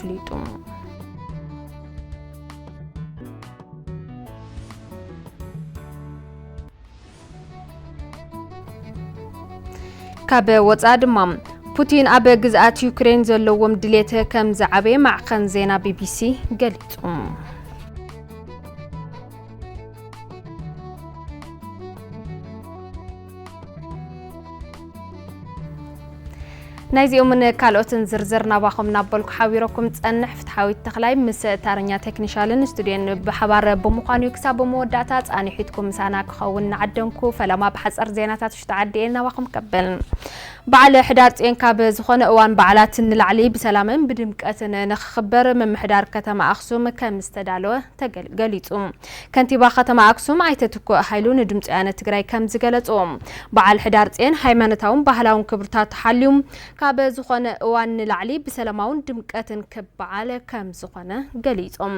ኣፍሊጡ። ካብ ወጻኢ ድማ፣ ፑቲን ኣብ ግዝኣት ዩክሬን ዘለዎም ድሌት ከም ዝዓበየ ማዕኸን ዜና ቢቢሲ ገሊጹ። ናይዚኦምን ካልኦትን ዝርዝር ናባኹም እናበልኩ ሓቢረኩም ጸንሕ ፍትሓዊት ተኽላይ ምስ ታርኛ ቴክኒሻልን ስቱድዮን ብሓባር ብምዃኑ እዩ። ክሳብ መወዳእታ ጻኒሒትኩም ምሳና ክኸውን እናዓደምኩ፣ ፈለማ ብሓጸር ዜናታት ውሽጢ ዓዲ እየ ናባኹም ከብል። በዓል ሕዳር ጽዮን ካብ ዝኾነ እዋን በዓላት ንላዕሊ ብሰላምን ብድምቀትን ንኽኽበር ምምሕዳር ከተማ ኣኽሱም ከም ዝተዳለወ ተገል-፣ ገሊጹ። ከንቲባ ከተማ ኣክሱም ኣይተ ትኩእ ሃይሉ ንድምፂ ወያነ ትግራይ ከም ዝገለጹ፣ በዓል ሕዳር ጽዮን ሃይማኖታውን ባህላውን ክብርታት ተሓልዩ ካብ ዝኾነ እዋን ንላዕሊ ብሰላማውን ድምቀትን ክበዓል ከም ዝኾነ ገሊጾም።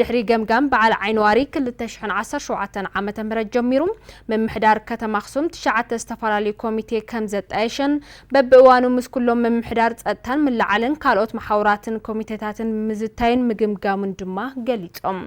ድሕሪ ገምጋም በዓል ዓይኒ ዋሪ ክልተ ሽሕን ዓሰርተ ሸውዓተን ዓመተ ምህረት ጀሚሩ ምምሕዳር ከተማ ኣክሱም ትሽዓተ ዝተፈላለዩ ኮሚቴ ከም ዘጣየሸን በብእዋኑ ምስ ኩሎም ምምሕዳር ጸጥታን ምልዓልን ካልኦት መሓውራትን ኮሚቴታትን ምዝታይን ምግምጋሙን ድማ ገሊጾም።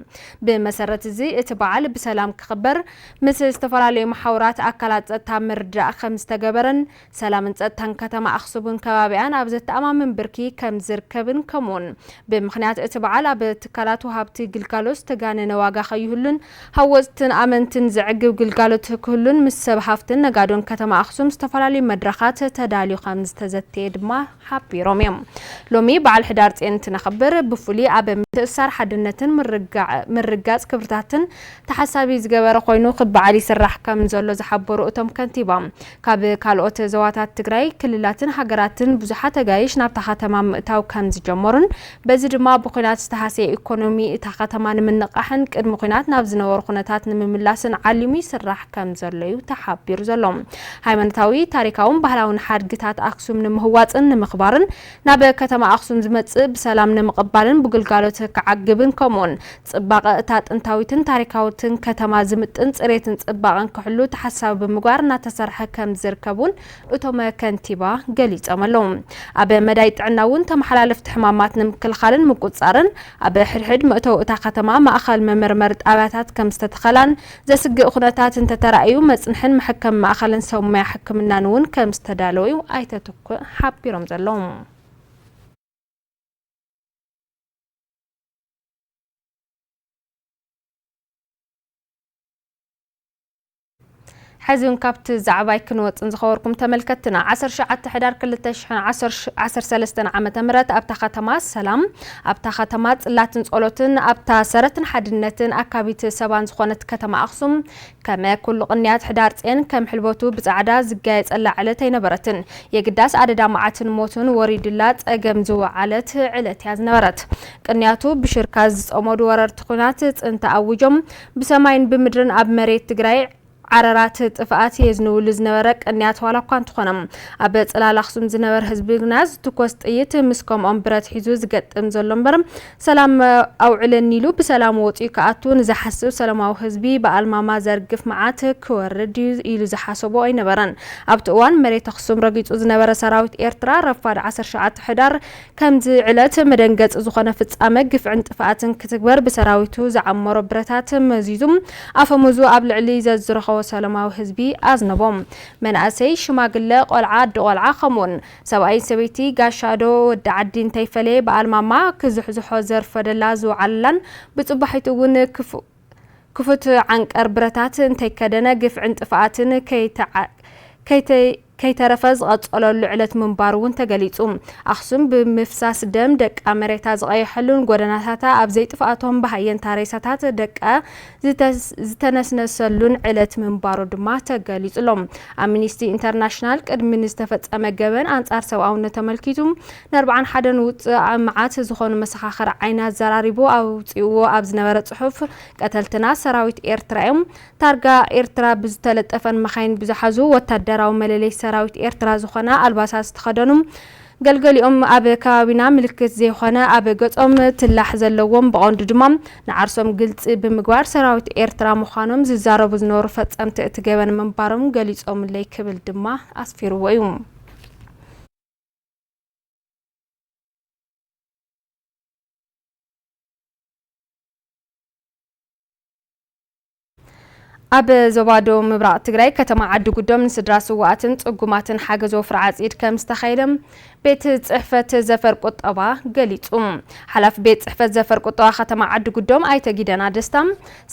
ብመሰረት እዚ እቲ በዓል ብሰላም ክኽበር ምስ ዝተፈላለዩ መሓውራት ኣካላት ጸጥታ ምርድዳእ ከም ዝተገበረን ሰላምን ጸጥታን ከተማ ኣኽሱምን ከባቢኣን ኣብ ዘተኣማምን ብርኪ ከም ዝርከብን ከምኡውን ብምኽንያት እቲ በዓል ኣብ ትካላት ወሃብቲ ግልጋሎት ዝተጋነነ ዋጋ ከይህሉን ሃወፅትን ኣመንትን ዘዕግብ ግልጋሎት ክህሉን ምስ ሰብ ሃፍትን ነጋዶን ከተማ ኣኽሱም ዝተፈላለዩ መድረኻት ተዳልዩ ከም ዝተዘተየ ድማ ሓቢሮም እዮም። ሎሚ በዓል ሕዳር ጼን እንትነኽብር ብፍሉይ ኣብ ምትእስሳር ሓድነትን ምርጋ-፣ ምርጋፅ ክብርታትን ተሓሳቢ ዝገበረ ኮይኑ ክበዓል ይስራሕ ከም ዘሎ ዝሓበሩ እቶም ከንቲባ፣ ካብ ካልኦት ዞባታት ትግራይ ክልላትን ሃገራትን ብዙሓት ኣጋይሽ ናብታ ከተማ ምእታው ከም ዝጀመሩን በዚ ድማ ብኲናት ዝተሃስየ ኢኮኖሚ እታ ከተማ ንምንቓሕን ቅድሚ ኲናት ናብ ዝነበሩ ኩነታት ንምምላስን ዓሊሙ ይስራሕ ከም ዘሎ እዩ ተሓቢሩ ዘሎ። ሃይማኖታዊ፣ ታሪካውን ባህላውን ሓድግታት ኣክሱም ንምህዋፅን ንምኽባርን ናብ ከተማ ኣክሱም ዝመፅእ ብሰላም ንምቕባልን ብግልጋሎት ክዓግብን ከምኡውን ፅባቐ እታ ጥንታዊትን ታሪካዊትን ከተማ ዝምጥን ፅሬትን ፅባቐን ክሕሉ ተሓሳቢ ብምግባር እናተሰርሐ ከም ዝርከብ እውን እቶም ከንቲባ ገሊፆም ኣለዉ። ኣብ መዳይ ጥዕና እውን ተመሓላለፍቲ ሕማማት ንምክልኻልን ምቁፅፃርን ኣብ ሕድሕድ መእተዊ እታ ከተማ ማእኸል መመርመሪ ጣብያታት ከም ዝተተኸላን ዘስግእ ኩነታት እንተተራእዩ መፅንሕን መሐከሚ ማእኸልን ሰብ ሞያ ሕክምናን እውን ከም ዝተዳለወ እዩ ኣይተ ትኩእ ሓቢሮም ዘለዉ። ሕዚ እውን ካብቲ ዛዕባይ ክንወፅን ዝኸበርኩም ተመልከትና፣ ዓሰርተ ትሽዓተ ሕዳር ክልተ ሽሕን ዓሰርተ ሰለስተን ዓመተ ምህረት ኣብታ ከተማ ሰላም፣ ኣብታ ከተማ ጽላትን ጸሎትን፣ ኣብታ ሰረትን ሓድነትን ኣካቢት ሰባን ዝኾነት ከተማ ኣኽሱም፣ ከም ኩሉ ቅንያት ሕዳር ጼን ከም ሕልበቱ ብጻዕዳ ዝጋየጸላ ዕለት ኣይነበረትን። የግዳስ ኣደዳ መዓትን ሞትን ወሪድላ ጸገም ዝወዓለት ዕለት እያ ዝነበረት። ቅንያቱ ብሽርካ ዝጸመዱ ወረርቲ ኲናት ጽንተ ኣዊጆም ብሰማይን ብምድርን ኣብ መሬት ትግራይ ዓረራት ጥፍኣት የዝንብሉ ዝነበረ ቅንያት ዋላ እኳ እንተኾነ፣ ኣብ ጽላል ኣኽሱም ዝነበረ ህዝቢ ግና ዝትኮስ ጥይት ምስ ከምኦም ብረት ሒዙ ዝገጥም ዘሎ እምበር ሰላም ኣውዕለኒ ኢሉ ብሰላም ወፂኡ ክኣቱ ንዝሓስብ ሰላማዊ ህዝቢ ብኣልማማ ዘርግፍ መዓት ክወርድ እዩ ኢሉ ዝሓሰቦ ኣይነበረን። ኣብቲ እዋን መሬት ኣኽሱም ረጊፁ ዝነበረ ሰራዊት ኤርትራ ረፋድ ዓሰርተ ትሽዓተ ሕዳር ከምዚ ዕለት መደንገፂ ዝኾነ ፍጻመ ግፍዕን ጥፍኣትን ክትግበር ብሰራዊቱ ዝዓመሮ ብረታት መዚዙ ኣፈሙዙ ኣብ ልዕሊ ዘዝረኸቦ ሰላማዊ ህዝቢ ኣዝነቦ። መናእሰይ፣ ሽማግለ፣ ቆልዓ፣ ኣዲ ቆልዓ ከምኡውን ሰብኣይን ሰበይቲ፣ ጋሻ ዶ ወዲ ዓዲ እንተይፈለየ ብኣልማማ ክዝሕዝሖ ዘርፈደላ ዝወዓለላን ብጽባሒቱ እውን ክፉ-፣ ክፉት ዓንቀር ብረታት እንተይከደነ ግፍዕን ጥፍኣትን ከይተዓ-፣ ከይተ-፣ ከይተረፈ ዝቐጸለሉ ዕለት ምንባሩ እውን ተገሊጹ። ኣኽሱም ብምፍሳስ ደም ደቃ መሬታ ዝቐየሐሉን ጎደናታታ ኣብ ዘይጥፍኣቶም ብሃየንታ ሬሳታት ደቃ ዝተስ-፣ ዝተነስነሰሉን ዕለት ምንባሩ ድማ ተገሊጹ ኣሎ። ኣምኒስቲ ኢንተርናሽናል ቅድሚ ንዝተፈጸመ ገበን ኣንጻር ሰብኣውነት ተመልኪቱ ንኣርብዓን ሓደን ውጽእ መዓት ዝኾኑ መሰኻኽር ዓይኒ ኣዘራሪቡ ኣውጺእዎ ኣብ ዝነበረ ጽሑፍ፣ ቀተልትና ሰራዊት ኤርትራ እዮም። ታርጋ ኤርትራ ብዝተለጠፈን መኻይን ብዝሓዙ ወታደራዊ መለለይ ሰራዊት ኤርትራ ዝኾና ኣልባሳት ዝተኸደኑ፣ ገልገሊኦም ኣብ ከባቢና ምልክት ዘይኮነ ኣብ ገጾም ትላሕ ዘለዎም፣ ብቐንዱ ድማ ንዓርሶም ግልጺ ብምግባር ሰራዊት ኤርትራ ምዃኖም ዝዛረቡ ዝነበሩ ፈጸምቲ እቲ ገበን ምንባሮም ገሊጾምለይ ክብል ድማ ኣስፊርዎ እዩ። ኣብ ዞባ ደቡብ ምብራቕ ትግራይ ከተማ ዓዲ ጉዶም ንስድራ ስውኣትን ጽጉማትን ሓገዝ ወፍሪ ዓጺድ ከም ዝተኻየደ ቤት ጽሕፈት ዘፈር ቁጠባ ገሊጹ። ሓላፊ ቤት ጽሕፈት ዘፈር ቁጠባ ከተማ ዓዲ ጉዶም ኣይተ ጊደና ደስታ፣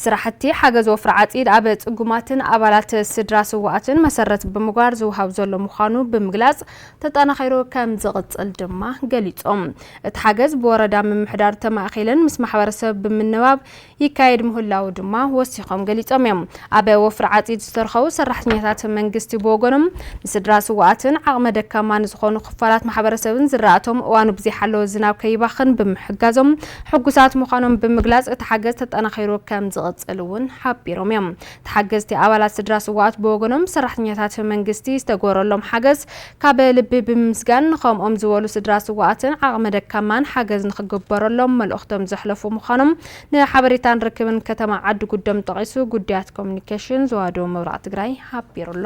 ስራሕቲ ሓገዝ ወፍሪ ዓጺድ ኣብ ጽጉማትን ኣባላት ስድራ ስውኣትን መሰረት ብምግባር ዝወሃብ ዘሎ ምዃኑ ብምግላጽ፣ ተጠናኺሩ ከም ዝቕጽል ድማ ገሊጾም። እቲ ሓገዝ ብወረዳ ምምሕዳር ተማእኺለን ምስ ማሕበረሰብ ብምንባብ ይካየድ ምህላዉ ድማ ወሲኾም ገሊጾም እዮም። ኣብ ወፍሪ ዓጺድ ዝተረኸቡ ሰራሕተኛታት መንግስቲ ብወገኖም፣ ንስድራ ስውኣትን ዓቕመ ደካማን ዝኾኑ ክፋላት ማሕበረሰብን ዝረኣቶም እዋኑ ብዘይሓለወ ዝናብ ከይባኽን ብምሕጋዞም ሕጉሳት ምዃኖም ብምግላጽ፣ እቲ ሓገዝ ተጠናኺሩ ከም ዝቕጽል እውን ሓቢሮም እዮም። ተሓገዝቲ ኣባላት ስድራ ስውኣት ብወገኖም፣ ሰራሕተኛታት መንግስቲ ዝተገበረሎም ሓገዝ ካብ ልቢ ብምምስጋን፣ ንኸምኦም ዝበሉ ስድራ ስውኣትን ዓቕመ ደካማን ሓገዝ ንኽግበረሎም መልእኽቶም ዘሕለፉ ምዃኖም ንሓበሬታን ርክብን ከተማ ዓዲ ጉዶም ጠቒሱ ጉዳያት ኮሙኒኬሽን ዞባ ደቡብ ምብራቕ ትግራይ ሓቢሩ ኣሎ።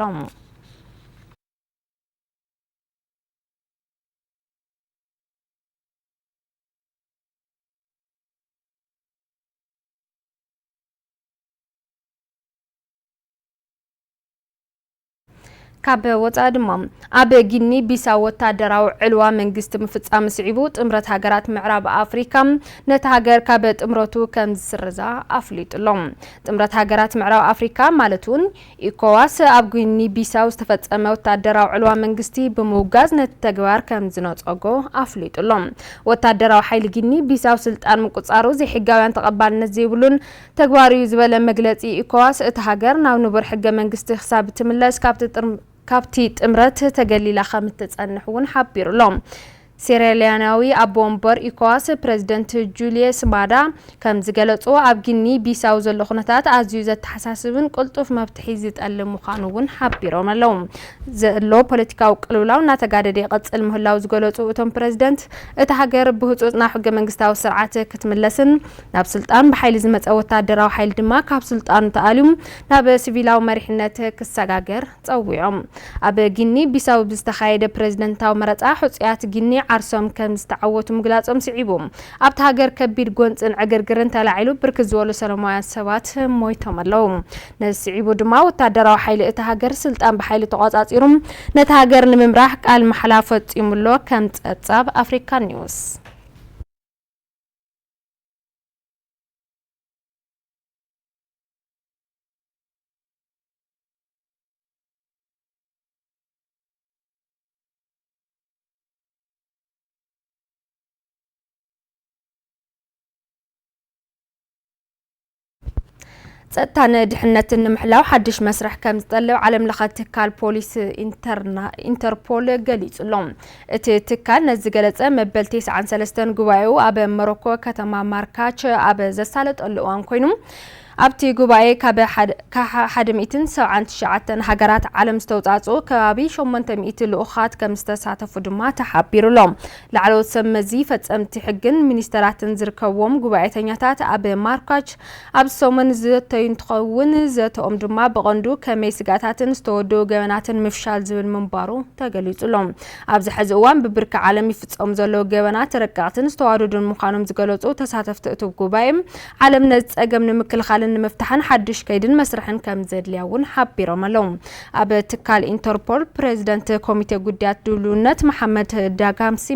ካብ ወጻኢ ድማ፣ ኣብ ጊኒ ቢሳው ወታደራዊ ዕልዋ መንግስቲ ምፍጻም ስዒቡ፣ ጥምረት ሃገራት ምዕራብ ኣፍሪካ ነቲ ሃገር ካብ ጥምረቱ ከም ዝስርዛ ኣፍሊጡ ኣሎ። ጥምረት ሃገራት ምዕራብ ኣፍሪካ ማለት እውን ኢኮዋስ፣ ኣብ ጊኒ ቢሳው ዝተፈጸመ ወታደራዊ ዕልዋ መንግስቲ ብምውጋዝ ነቲ ተግባር ከም ዝነጸጎ ኣፍሊጡ ኣሎ። ወታደራዊ ሓይሊ ጊኒ ቢሳው ስልጣን ምቁጻሩ ዘይሕጋውያን ተቐባልነት ዘይብሉን ተግባር እዩ ዝበለ መግለጺ ኢኮዋስ፣ እታ ሃገር ናብ ንቡር ሕገ መንግስቲ ክሳብ እትምለስ ካብቲ ጥር-፣ ካብቲ ጥምረት ተገሊላ ከም እትጸንሕ እውን ሓቢሩ ኣሎ። ሴራሊዮናዊ ኣቦ ወንበር ኢኮዋስ ፕረዚደንት ጁልየስ ማዳ ከም ዝገለጹ፣ ኣብ ጊኒ ቢሳው ዘሎ ኩነታት ኣዝዩ ዘተሓሳስብን ቅልጡፍ መፍትሒ ዝጠልብ ምዃኑ እውን ሓቢሮም ኣለዉ። ዘሎ ፖለቲካዊ ቅልውላው እናተጋደደ ይቐጽል ምህላው ዝገለጹ እቶም ፕረዚደንት፣ እታ ሃገር ብህጹጽ ናብ ሕገ መንግስታዊ ስርዓት ክትምለስን ናብ ስልጣን ብሓይሊ ዝመጸ ወታደራዊ ሓይሊ ድማ ካብ ስልጣኑ ተኣልዩ ናብ ሲቪላዊ መሪሕነት ክሰጋገር ጸዊዖም። ኣብ ጊኒ ቢሳው ብዝተኻየደ ፕረዚደንታዊ መረጻ፣ ሕጹያት ጊኒ ዓርሶም ከም ዝተዓወቱ ምግላጾም ስዒቡ፣ ኣብታ ሃገር ከቢድ ጎንጽን ዕግርግርን ተላዒሉ፣ ብርክት ዝበሉ ሰላማውያን ሰባት ሞይቶም ኣለዉ። ነዚ ስዒቡ ድማ፣ ወታደራዊ ሓይሊ እታ ሃገር ስልጣን ብሓይሊ ተቖጻጺሩ፣ ነታ ሃገር ንምምራሕ ቃል ማሕላ ፈጺሙ ኣሎ። ከም ጸብጻብ ኣፍሪካ ኒውስ። ጸጥታን ድሕነትን ንምሕላው ሓድሽ መስርሕ ከም ዝጠልብ ዓለም ለኸ ትካል ፖሊስ ኢንተርና-፣ ኢንተርፖል ገሊጹ ኣሎ። እቲ ትካል ነዚ ዝገለጸ፣ መበል ተስዓን ሰለስተን ጉባኤኡ ኣብ ሞሮኮ ከተማ ማርካች ኣብ ዘሳለጠሉ እዋን ኮይኑ፣ ኣብቲ ጉባኤ ካብ ሓደ፣ ካብ ሓደ ሚእትን ሰብዓን ትሽዓተን ሃገራት ዓለም ዝተውጻጽኡ ከባቢ ሸሞንተ ሚእቲ ልኡኻት ከም ዝተሳተፉ ድማ ተሓቢሩ ኣሎ። ላዕለዎት ሰብ መዚ፣ ፈጸምቲ ሕግን ሚኒስተራትን ዝርከብዎም ጉባኤተኛታት ኣብ ማርካች ኣብዚ ሰሙን ዝዘተዩ እንትኸውን፣ ዘተኦም ድማ ብቐንዱ ከመይ ስግኣታትን ዝተወደቡ ገበናትን ምፍሻል ዝብል ምንባሩ ተገሊጹ ኣሎ። ኣብዚ ሕዚ እዋን ብብርኪ ዓለም ይፍጸሙ ዘለዉ ገበናት ረቀቕትን ዝተዋደዱን ምዃኖም ዝገለጹ ተሳተፍቲ እቲ ጉባኤ፣ ዓለም ነዚ ጸገም ንምክልኻልን ንምፍታሕን ሓድሽ ከይድን መስርሕን ከም ዘድልያ እውን ሓቢሮም ኣለዉ። ኣብ ትካል ኢንተርፖል ፕረዚደንት ኮሚቴ ጉዳያት ድልውነት መሓመድ ዳጋምሲ፣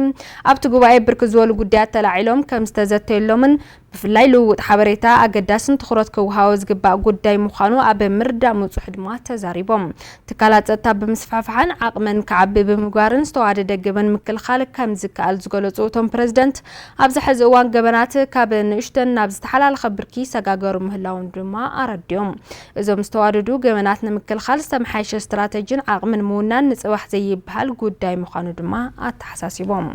ኣብቲ ጉባኤ ብርክት ዝበሉ ጉዳያት ተላዒሎም ከም ዝተዘተየሎምን ብፍላይ ልውውጥ ሓበሬታ ኣገዳስን ትኹረት ክወሃቦ ዝግባእ ጉዳይ ምዃኑ ኣብ ምርዳእ ምብጽሑ ድማ ተዛሪቦም። ትካላት ጸጥታ ብምስፍሕፋሕን ዓቕመን ክዓቢ ብምግባርን ዝተዋደደ ገበን ምክልኻል ከም ዝከኣል ዝገለጹ እቶም ፕረዚደንት፣ ኣብዚ ሕዚ እዋን ገበናት ካብ ንእሽተን ናብ ዝተሓላለኸ ብርኪ ይሰጋገሩ ምህላዎም ድማ ኣረዲኦም። እዞም ዝተዋደዱ ገበናት ንምክልኻል ዝተመሓየሸ ስትራተጂን ዓቕምን ምውናን ንጽባሕ ዘይበሃል ጉዳይ ምዃኑ ድማ ኣተሓሳሲቦም።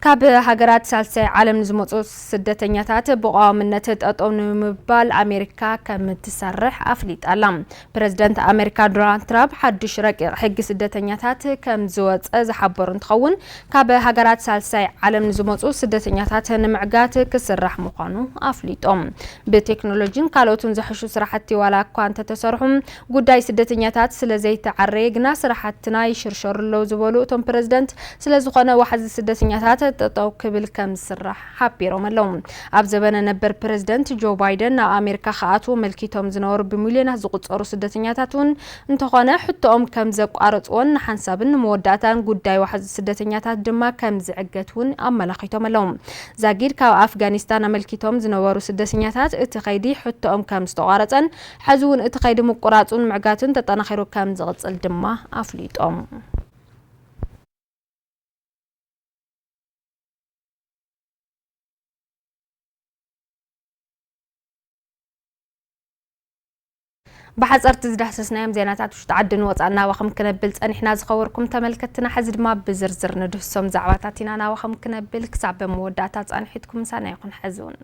ካብ ሃገራት ሳልሳይ ዓለም ንዝመጹ ስደተኛታት ብቐዋምነት ጠጠው ንምባል ኣሜሪካ ከም ትሰርሕ ኣፍሊጣ ኣላ። ፕረዚደንት ኣሜሪካ ዶናልድ ትራምፕ ሓድሽ ረቂቕ ሕጊ ስደተኛታት ከም ዝወጸ ዝሓበሩ እንትኸውን፣ ካብ ሃገራት ሳልሳይ ዓለም ንዝመጹ ስደተኛታት ንምዕጋት ክስራሕ ምዃኑ ኣፍሊጦም። ብቴክኖሎጂን ካልኦትን ዝሕሹ ስራሕቲ ዋላ እኳ እንተተሰርሑ፣ ጉዳይ ስደተኛታት ስለ ዘይተዓረየ ግና ስራሕትና ይሽርሸሩ ኣለዉ ዝበሉ እቶም ፕረዚደንት፣ ስለ ዝኾነ ዋሕዚ ስደተኛታት ጠጠው ክብል ከም ዝስራሕ ሓቢሮም ኣለዉ። ኣብ ዘበነ ነበር ፕረዚደንት ጆ ባይደን ናብ ኣሜሪካ ክኣትዉ መልኪቶም ዝነበሩ ብሚልዮናት ዝቑጸሩ ስደተኛታት እውን እንተኾነ፣ ሕቶኦም ከም ዘቋረጽዎን ንሓንሳብን ንመወዳእታን ጉዳይ ዋሕዚ ስደተኛታት ድማ ከም ዝዕገት እውን ኣመላኺቶም ኣለዉ። ዛጊድ ካብ ኣፍጋኒስታን ኣመልኪቶም ዝነበሩ ስደተኛታት እቲ ከይዲ ሕቶኦም ከም ዝተቋረጸን፣ ሕዚ እውን እቲ ከይዲ ምቁራጹን ምዕጋቱን ተጠናኺሩ ከም ዝቕጽል ድማ ኣፍሊጦም። ብሓጸርቲ ዝዳህሰስናዮም ዜናታት ውሽጢ ዓድን ወጻእን ናባኹም ክነብል ጸኒሕና። ዝኸበርኩም ተመልከትትና፣ ሕዚ ድማ ብዝርዝር ንድህሶም ዛዕባታት ኢና ናባኹም ክነብል። ክሳብ መወዳእታ ጻንሒትኩም ምሳና ይኹን። ሕዚ እውን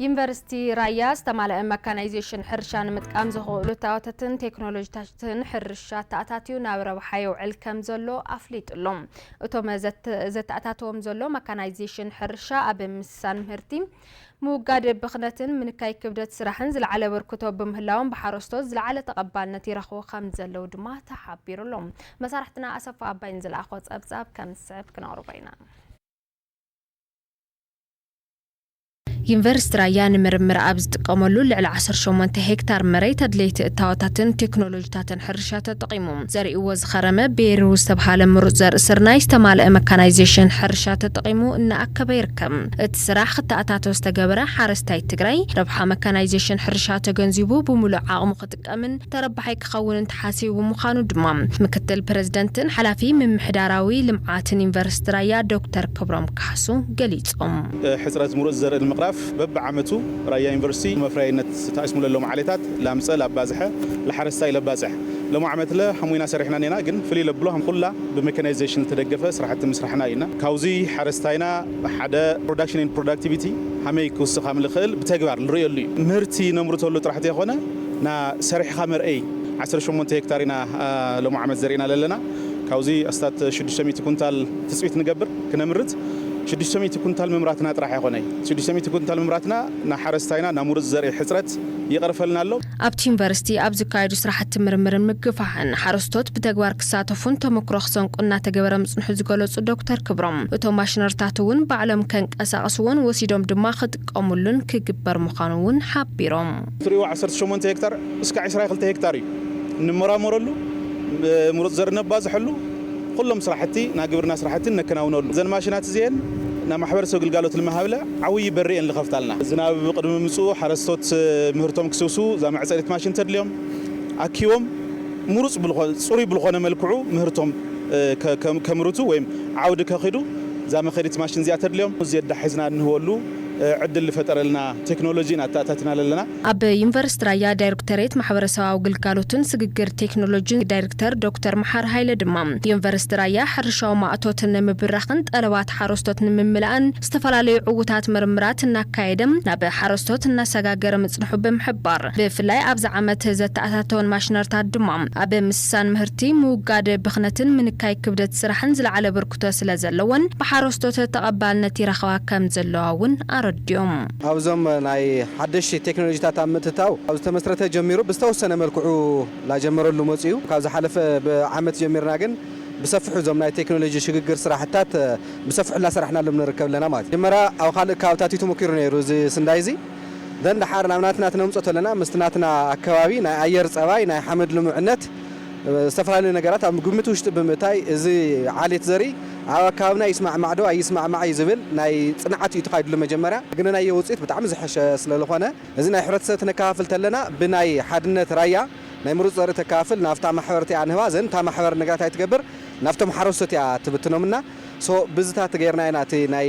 ዩኒቨርሲቲ ራያ ዝተማልአ መካናይዜሽን ሕርሻ ንምጥቃም ዘኽእሉ እታወታትን ቴክኖሎጂታትን ሕርሻ ተኣታትዩ ናብ ረብሓ የውዕል ከም ዘሎ ኣፍሊጡ ኣሎ። እቶም ዘተ-፣ ዘተኣታተዎም ዘሎ መካናይዜሽን ሕርሻ ኣብ ምስሳን ምህርቲ፣ ምውጋድ ብኽነትን ምንካይ ክብደት ስራሕን ዝለዓለ ኣበርክቶ ብምህላዎም ብሓረስቶት ዝለዓለ ተቐባልነት ይረኽቡ ከም ዘለዉ ድማ ተሓቢሩ ኣሎ። መሳርሕትና ኣሰፋ ኣባይን ዝለኣኾ ጸብጻብ ከም ዝስዕብ ክነቕርቦ ኢና። ዩኒቨርሲቲ ራያ ንምርምር ኣብ ዝጥቀመሉ ልዕሊ ዓሰርተ ሸሞንተ ሄክታር መሬት ኣድለይቲ እታወታትን ቴክኖሎጂታትን ሕርሻ ተጠቒሙ ዘርእዎ ዝኸረመ ቤሩ ዝተብሃለ ምሩፅ ዘርኢ ስርናይ ዝተማልአ መካናይዜሽን ሕርሻ ተጠቒሙ እናኣከበ ይርከብ። እቲ ስራሕ ክተኣታቶ ዝተገበረ ሓረስታይ ትግራይ ረብሓ መካናይዜሽን ሕርሻ ተገንዚቡ ብምሉእ ዓቕሙ ክጥቀምን ተረባሓይ ክኸውንን ተሓሲቡ ምዃኑ ድማ ምክትል ፕረዚደንትን ሓላፊ ምምሕዳራዊ ልምዓትን ዩኒቨርሲቲ ራያ ዶክተር ክብሮም ካሕሱ ገሊጾም። ሕፅረት ምሩፅ ዘርኢ ንምቕራፍ በብዓመቱ ራያ ዩኒቨርሲቲ መፍረያይነት ተኣስሙሉ ዘለዎም ዓሌታት ላምፀ ላባዝሐ ለሓረስታይ ለባፅሕ ሎም ዓመት ለ ሀሙይና ሰሪሕና ኔና ግን ፍልይ ለብሎ ሀም ኩላ ብሜካናይዜሽን ዝተደገፈ ስራሕቲ ምስራሕና ኢና። ካብዚ ሓረስታይና ሓደ production and productivity ሀመይ ክውስኻም ልኽእል ብተግባር ልርእየሉ እዩ። ምህርቲ ነምርተሉ ጥራሕ ዘይኮነ ና ሰሪሕኻ መርአይ ዓሰርተ ሸሞንተ ሄክታር ኢና፣ አ፣ ሎም ዓመት ዘሪእና ለለና። ካብዚ ኣስታት ሽዱሽተ ሚእቲ ኩንታል ትፅቢት ንገብር ክነምርት። ሽዱሽተ ሚእቲ ኩንታል ምምራትና ጥራሕ ኣይኮነይ። ሽዱሽተ ሚእቲ ኩንታል ምምራትና ንሓረስታይና ናብ ምሩፅ ዘርኢ ሕፅረት ይቐርፈልና ኣሎ። ኣብቲ ዩኒቨርሲቲ ኣብ ዝካየዱ ስራሕቲ ምርምርን ምግፋሕን ሓረስቶት ብተግባር ክሳተፉን ተመክሮ ክሰንቁ እናተገበረ ምፅንሑ ዝገለፁ ዶክተር ክብሮም፣ እቶም ማሽነርታት እውን ባዕሎም ከንቀሳቕስዎን ወሲዶም ድማ ክጥቀሙሉን ክግበር ምዃኑ እውን ሓቢሮም። ትሪእዎ ዓሰርተ ሸሞንተ ሄክታር እስካዕ ዕስራ ክልተ ሄክታር እዩ። እንመራመረሉ፣ ምሩፅ ዘርኢ ነባዝሐሉ፣ ኩሎም ስራሕቲ ናይ ግብርና ስራሕቲ ነከናውነሉ። እዘን ማሽናት እዚአን ናብ ማሕበረሰብ ግልጋሎት ንምሃብለ ዓብዪ በሪ እየን ዝኸፍታልና። ዝናብ ቅድሚ ምምፅኡ ሓረስቶት ምህርቶም ክስብስቡ እዛ መዕፀዲት ማሽን ተድልዮም፣ ኣኪቦም ምሩፅ ብልኾ-፣ ፅሩይ ብልኾነ መልክዑ ምህርቶም፣ እ፣ ከ-፣ ከም-፣ ከምርቱ ወይም ዓውዲ ከኺዱ እዛ መኸዲት ማሽን እዚኣ ተድልዮም። እዚ ኣዳሒዝና እንህወሉ፣ እ፣ ዕድል ዝፈጠረልና ቴክኖሎጂ ኢና ኣተኣታትና ዘለና። ኣብ ዩኒቨርሲቲ ራያ ዳይሬክቶሬት ማሕበረሰባዊ ግልጋሎትን ስግግር ቴክኖሎጂን ዳይሬክተር ዶክተር መሓር ሃይለ ድማ፣ ዩኒቨርሲቲ ራያ ሕርሻዊ ማእቶት ንምብራኽን ጠለባት ሓረስቶት ንምምላእን ዝተፈላለዩ ዕዉታት ምርምራት እናካየደ ናብ ሓረስቶት እናሰጋገረ ምጽንሑ ብምሕባር፣ ብፍላይ ኣብዚ ዓመት ዘተኣታተወን ማሽነርታት ድማ ኣብ ምስሳን ምህርቲ፣ ምውጋድ ብኽነትን ምንካይ ክብደት ስራሕን ዝለዓለ ኣበርክቶ ስለ ዘለወን፣ ብሓረስቶት ተቐባልነት ይረኽባ ከም ዘለዋ እውን ኣረዲኦም። ኣብዞም ናይ ሓደሽቲ ቴክኖሎጂታት ኣብ ምትእትታው ካብ ዝተመስረተ ጀሚሩ ብዝተወሰነ መልክዑ ላጀመረሉ መፅኡ እዩ። ካብ ዝሓለፈ ብዓመት ጀሚርና ግን ብሰፊሑ እዞም ናይ ቴክኖሎጂ ሽግግር ስራሕታት ብሰፊሑ እናሰራሕናሎም ንርከብ ኣለና ማለት እዩ። መጀመርያ ኣብ ካልእ ከባብታት እዩ ተሞኪሩ ነይሩ እዚ ስንዳይ እዚ። ደን ደሓር ናብ ናትና ክነምፅኦ ተለና ምስቲ ናትና ኣከባቢ ናይ ኣየር ፀባይ፣ ናይ ሓመድ ልሙዕነት፣ ዝተፈላለዩ ነገራት ኣብ ግምት ውሽጢ ብምእታይ እዚ ዓሌት ዘርኢ ኣብ ኣከባብና ይስማዕማዕ ዶ ኣይስማዕማዕ እዩ ዝብል ናይ ፅንዓት እዩ ተኻይድሉ መጀመርያ። ግን ናይ ውፅኢት ብጣዕሚ ዝሐሸ ስለ ዝኾነ እዚ ናይ ሕብረተሰብ ትነከፋፍል ተለና ብናይ ሓድነት ራያ ናይ ምሩፅ ዘርኢ ተካፍል ናብታ ማሕበር እቲኣ ንህባ ዘን እታ ማሕበር ነገራት ኣይትገብር ናብቶም ሓረስቶት እያ ትብትኖምና። ሶ ብዝታት ገይርና ኢና እቲ ናይ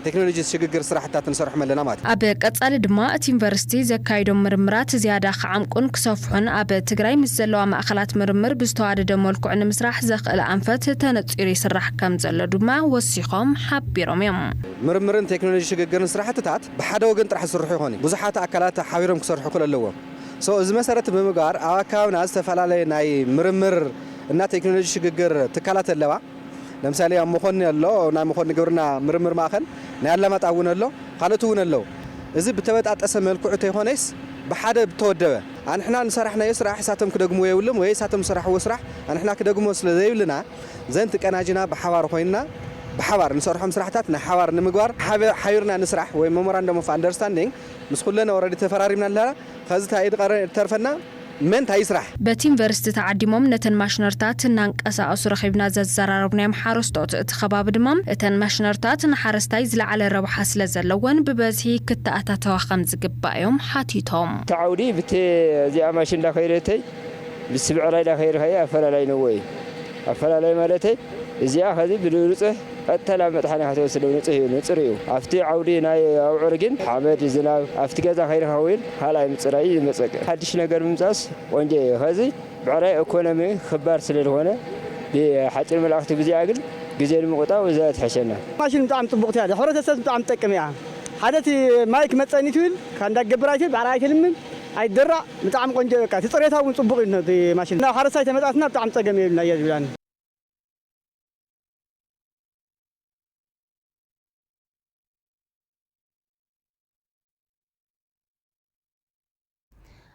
ቴክኖሎጂ ሽግግር ስራሕታት ንሰርሖም ኣለና ማለት እዩ። ኣብ ቀጻሊ ድማ እቲ ዩኒቨርሲቲ ዘካይዶም ምርምራት ዝያዳ ክዓምቁን ክሰፍሑን ኣብ ትግራይ ምስ ዘለዋ ማእኸላት ምርምር ብዝተዋደደ መልክዑ ንምስራሕ ዘኽእል ኣንፈት ተነጺሩ ይስራሕ ከም ዘሎ ድማ ወሲኾም ሓቢሮም እዮም። ምርምርን ቴክኖሎጂ ሽግግርን ስራሕትታት ብሓደ ወገን ጥራሕ ዝስርሑ ይኾኑ ብዙሓት ኣካላት ሓቢሮም ክሰርሑ ክል ኣለዎም። ሶ እዚ መሰረት ብምግባር ኣብ ኣካባቢና ዝተፈላለዩ ናይ ምርምር እና ቴክኖሎጂ ሽግግር ትካላት ኣለዋ። ለምሳሌ ኣብ መኾኒ ኣሎ፣ ናይ መኾኒ ግብርና ምርምር ማእኸል፣ ናይ ኣላማጣ እውን ኣሎ፣ ካልኦት እውን ኣለዉ። እዚ ብተበጣጠሰ መልክዑ ተይኮነስ ብሓደ ብተወደበ፣ ኣንሕና ንሰራሕናዮ ስራሕ እሳቶም ክደግምዎ የብሎም ወይ እሳቶም ዝሰራሕዎ ስራሕ ኣንሕና ክደግሞ ስለ ዘይብልና፣ ዘን ትቀናጅና ብሓባር ኮይንና ብሓባር ንሰርሖም ስራሕታት ናይ ሓባር ንምግባር ሓበ- ሓቢርና ንስራሕ ወይ መሞራንደም ኦፍ ኣንደርስታንዲንግ ምስ ኩለን ኦረዲ ተፈራሪምና ኣለና። ከዚ እንታይ እዩ ዝቐረ- ተርፈና? መን እንታይ ይስራሕ? በቲ ዩኒቨርሲቲ ተዓዲሞም ነተን ማሽነርታት እናንቀሳቐሱ ረኺብና ዘዘራረብናዮም ሓረስቶት እቲ ከባቢ ድማ እተን ማሽነርታት ንሓረስታይ ዝለዓለ ረብሓ ስለ ዘለወን ብበዝሒ ክተኣታተዋ ከም ዝግባእ እዮም ሓቲቶም። እቲ ዓውዲ ብቲ እዚኣ ማሽን እንዳኸይደተይ ብስብዕራይ እንዳኸይድ ኸየ ኣፈላላይ ነዎ እዩ። ኣፈላላይ ማለተይ እዚኣ ኸዚ ብንጹህ ቀጥታ ናብ መጥሓኒ ከተወስደው ንጹህ እዩ፣ ንጹር እዩ። ኣብቲ ዓውዲ ናይ ኣብዑር ግን ሓመድ፣ ዝናብ ኣብቲ ገዛ ከይረኸቡ ካልኣይ ምጽራይ እዩ ዝመጸቀ። ሓድሽ ነገር ምምጻእስ ቆንጆ እዩ። ኸዚ ብዕራይ ኢኮኖሚ ክባር ስለ ዝኾነ ብሓጺር መልእኽቲ ብዚኣ ግን ግዜ ንምቑጣብ እዛ ትሕሸና። ማሽን ብጣዕሚ ጽቡቕቲ እያ። ንሕብረተሰብ ብጣዕሚ ትጠቅም እያ። ሓደ እቲ ማይ ክመጸኒ ትብል፣ ካንዳ ክገብር ኣይትብል፣ ብዕራይ ኣይትልምን፣ ኣይትደራዕ፣ ብጣዕሚ ቆንጆ በቃ። እቲ ጽሬታ እውን ጽቡቕ እዩ ነቲ ማሽን። ናብ ሓረስታይ ተመጻትና ብጣዕሚ ጸገም የብልና እየ ዝብላኒ።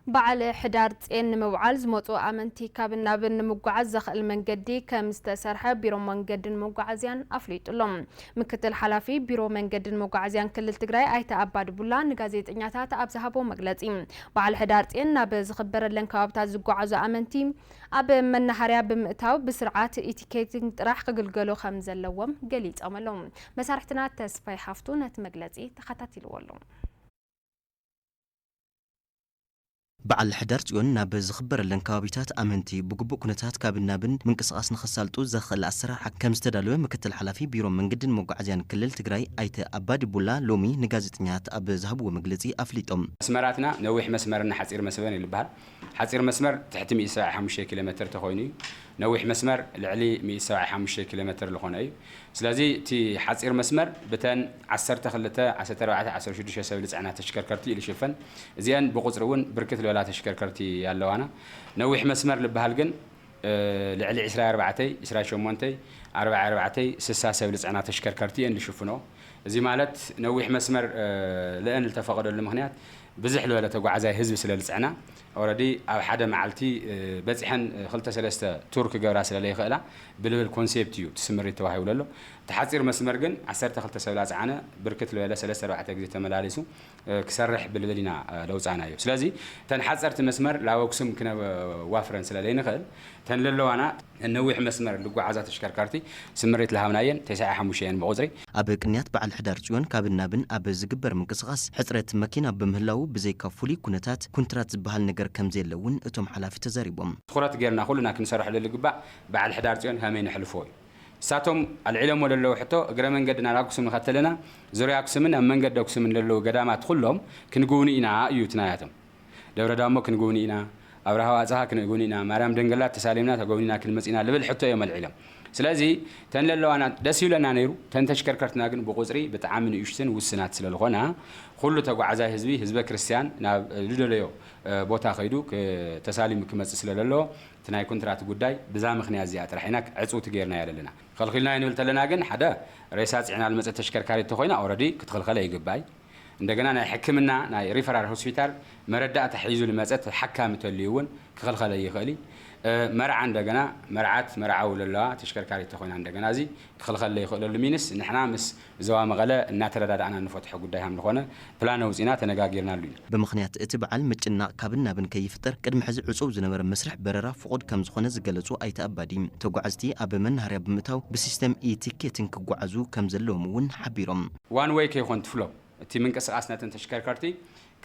በዓል ሕዳር ጼን ንምብዓል ዝመጹ ኣመንቲ ካብን ናብን ንምጉዓዝ ዘኽእል መንገዲ ከም ዝተሰርሐ ቢሮ መንገድን መጓዓዝያን ኣፍሊጡ ኣሎ። ምክትል ሓላፊ ቢሮ መንገድን መጓዓዝያን ክልል ትግራይ ኣይተ ኣባዲ ቡላ ንጋዜጠኛታት ኣብ ዝሃቦ መግለጺ፣ በዓል ሕዳር ጼን ናብ ዝኽበረለን ከባብታት ዝጓዓዙ ኣመንቲ ኣብ መናሃርያ ብምእታው ብስርዓት ኢቲኬቲንግ ጥራሕ ክግልገሉ ከም ዘለዎም ገሊጾም ኣለዉ። መሳርሕትና ተስፋይ ሃፍቱ ነቲ መግለጺ ተኸታቲልዎ ኣሎ። በዓል ሕዳር ጽዮን ናብ ዝኽበረለን ከባቢታት ኣመንቲ ብግቡእ ኩነታት ካብን ናብን ምንቅስቓስ ንኸሳልጡ ዘኽእል ኣሰራርሓ ከም ዝተዳለወ ምክትል ሓላፊ ቢሮ መንገድን መጓዓዝያን ክልል ትግራይ ኣይተ ኣባዲ ቡላ ሎሚ ንጋዜጠኛታት ኣብ ዝሃብዎ መግለጺ ኣፍሊጦም። መስመራትና ነዊሕ መስመርን ሓጺር መስመርን ይበሃል። ሓጺር መስመር ትሕቲ ሚእቲ ሰብዓን ሓሙሽተን ኪሎ ሜትር ተኾይኑ እዩ። ነዊሕ መስመር ልዕሊ ሚእቲ ሰብዓን ሓሙሽተን ኪሎ ሜትር ዝኾነ እዩ። ስለዚ እቲ ሓጺር መስመር ብተን ዓሰርተ ክልተ፣ ዓሰርተ ኣርባዕተ፣ ዓሰርተ ሽዱሽተ ሰብ ዝጸዕና ተሽከርከርቲ እዩ ዝሽፈን። እዚአን ብቁጽሪ እውን ብርክት ዝበላ ተሽከርከርቲ ኣለዋና። ነዊሕ መስመር ዝበሃል ግን፣ እ፣ ልዕሊ ዕስራ ኣርባዕተ፣ ዕስራ ሸሞንተ፣ ኣርባዓ ኣርባዕተ፣ ስሳ ሰብ ዝጸዕና ተሽከርከርቲ እየን ዝሽፍኖ። እዚ ማለት ነዊሕ መስመር፣ እ፣ ልአን ዝተፈቐደሉ ምኽንያት ብዝሕ ዝበለ ተጓዓዛይ ህዝቢ ስለ ዝጸዕና፣ ኦረዲ ኣብ ሓደ መዓልቲ፣ እ፣ በጺሐን፣ እ፣ ክልተ ሰለስተ ቱር ክገብራ ስለ ዘይኽእላ ብልብል ኮንሴፕት እዩ እቲ ስምሪት ተዋሂቡ ዘሎ። እቲ ሓጺር መስመር ግን ዓሰርተ ክልተ ሰብ ላጽዓነ ብርክት ዝበለ ሰለስተ ኣርባዕተ ግዜ ተመላሊሱ፣ እ፣ ክሰርሕ ብልብል ኢና፣ እ፣ ለውጻናዮ። ስለዚ እተን ሓጸርቲ መስመር ላብ ኣክሱም ክነዋፍረን ስለ ዘይንኽእል፣ እተን ለለዋና ነዊሕ መስመር ልጓዓዛ ተሽከርካርቲ ስምሪት ለሃብናየን ተስዓን ሓሙሽተን እየን ብቁጽሪ። ኣብ ቅንያት በዓል ሕዳር ጽዮን ካብን ናብን ኣብ ዝግበር ምንቅስቓስ ሕጽረት መኪና ብምህላዉ ብዘይካ ፍሉይ ኩነታት ኩንትራት ዝበሃል ነገር ከም ዘየለ እውን እቶም ሓላፊ ተዛሪቦም። ትኹረት ጌርና ኩልና ክንሰርሐሉ ዝግባእ በዓል ሕዳር ጽዮን ከመይ ነሕልፎ እዩ። ንሳቶም ኣልዒሎሞ ዘለዉ ሕቶ እግረ መንገድና ናብ ኣክሱም ንኸተለና ዙርያ ኣክሱምን ኣብ መንገዲ ኣክሱምን ዘለዉ ገዳማት ኩሎም ክንጉብኒ ኢና እዩ እቲ ናያቶም። ደብረ ዳሞ ክንጉብኒ ኢና፣ ኣብርሃ ወኣጽብሃ ክንጉብኒ ኢና፣ ማርያም ደንገላት ተሳሊምና ተጎብኒና ክንመጽእ ኢና ልብል ሕቶ እዮም ኣልዒሎም። ስለዚ እተን ለለዋና ደስ ይብለና ነይሩ፣ እተን ተሽከርከርትና ግን ብቁጽሪ ብጣዕሚ ንእሽትን ውስናት ስለ ዝኾና፣ ኩሉ ተጓዓዛይ ህዝቢ፣ ህዝበ ክርስትያን ናብ ዝደለዮ፣ እ፣ ቦታ ከይዱ ክ-፣ ተሳሊሙ ክመጽእ ስለ ዘለዎ፣ እቲ ናይ ኮንትራት ጉዳይ ብዛ ምኽንያት እዚኣ ጥራሕ ኢና ዕጽውቲ ጌርናዮ ዘለና። ከልኺልናዮ ንብል ተለና ግን፣ ሓደ ሬሳ ጽዒና ዝመጸት ተሽከርካሪት ተኾይና ኦረዲ ክትኽልኸለ ይግባይ። እንደገና ናይ ሕክምና ናይ ሪፈራል ሆስፒታል መረዳእታ ሒዙ ዝመጸ ተሓካሚ ተልዩ እውን ክኽልኸለ ይኽእል እዩ። እ፣ መርዓ እንደገና መርዓት መርዓዊ ዘለዋ ተሽከርካሪት ተኾይና እንደገና እዚ ክኽልኸለ ይኽእለሉ ሚንስ ንሕና ምስ ዞባ መቐለ እናተረዳዳእና እንፈትሖ ጉዳይ ከም ዝኾነ ፕላን ኣውጺና ተነጋጊርናሉ ኢና። ብምኽንያት እቲ በዓል ምጭናቕ ካብን ናብን ከይፍጠር ቅድሚ ሕዚ ዕጹው ዝነበረ መስርሕ በረራ ፍቑድ ከም ዝኾነ ዝገለጹ ኣይተ ኣባዲ፣ ተጓዓዝቲ ኣብ መናሃርያ ብምእታው ብሲስተም ኢ-ቲኬትን ክጓዓዙ ከም ዘለዎም እውን ሓቢሮም። ዋን ዌይ ከይኾን ትፍሎ እቲ ምንቅስቓስ ነተን ተሽከርከርቲ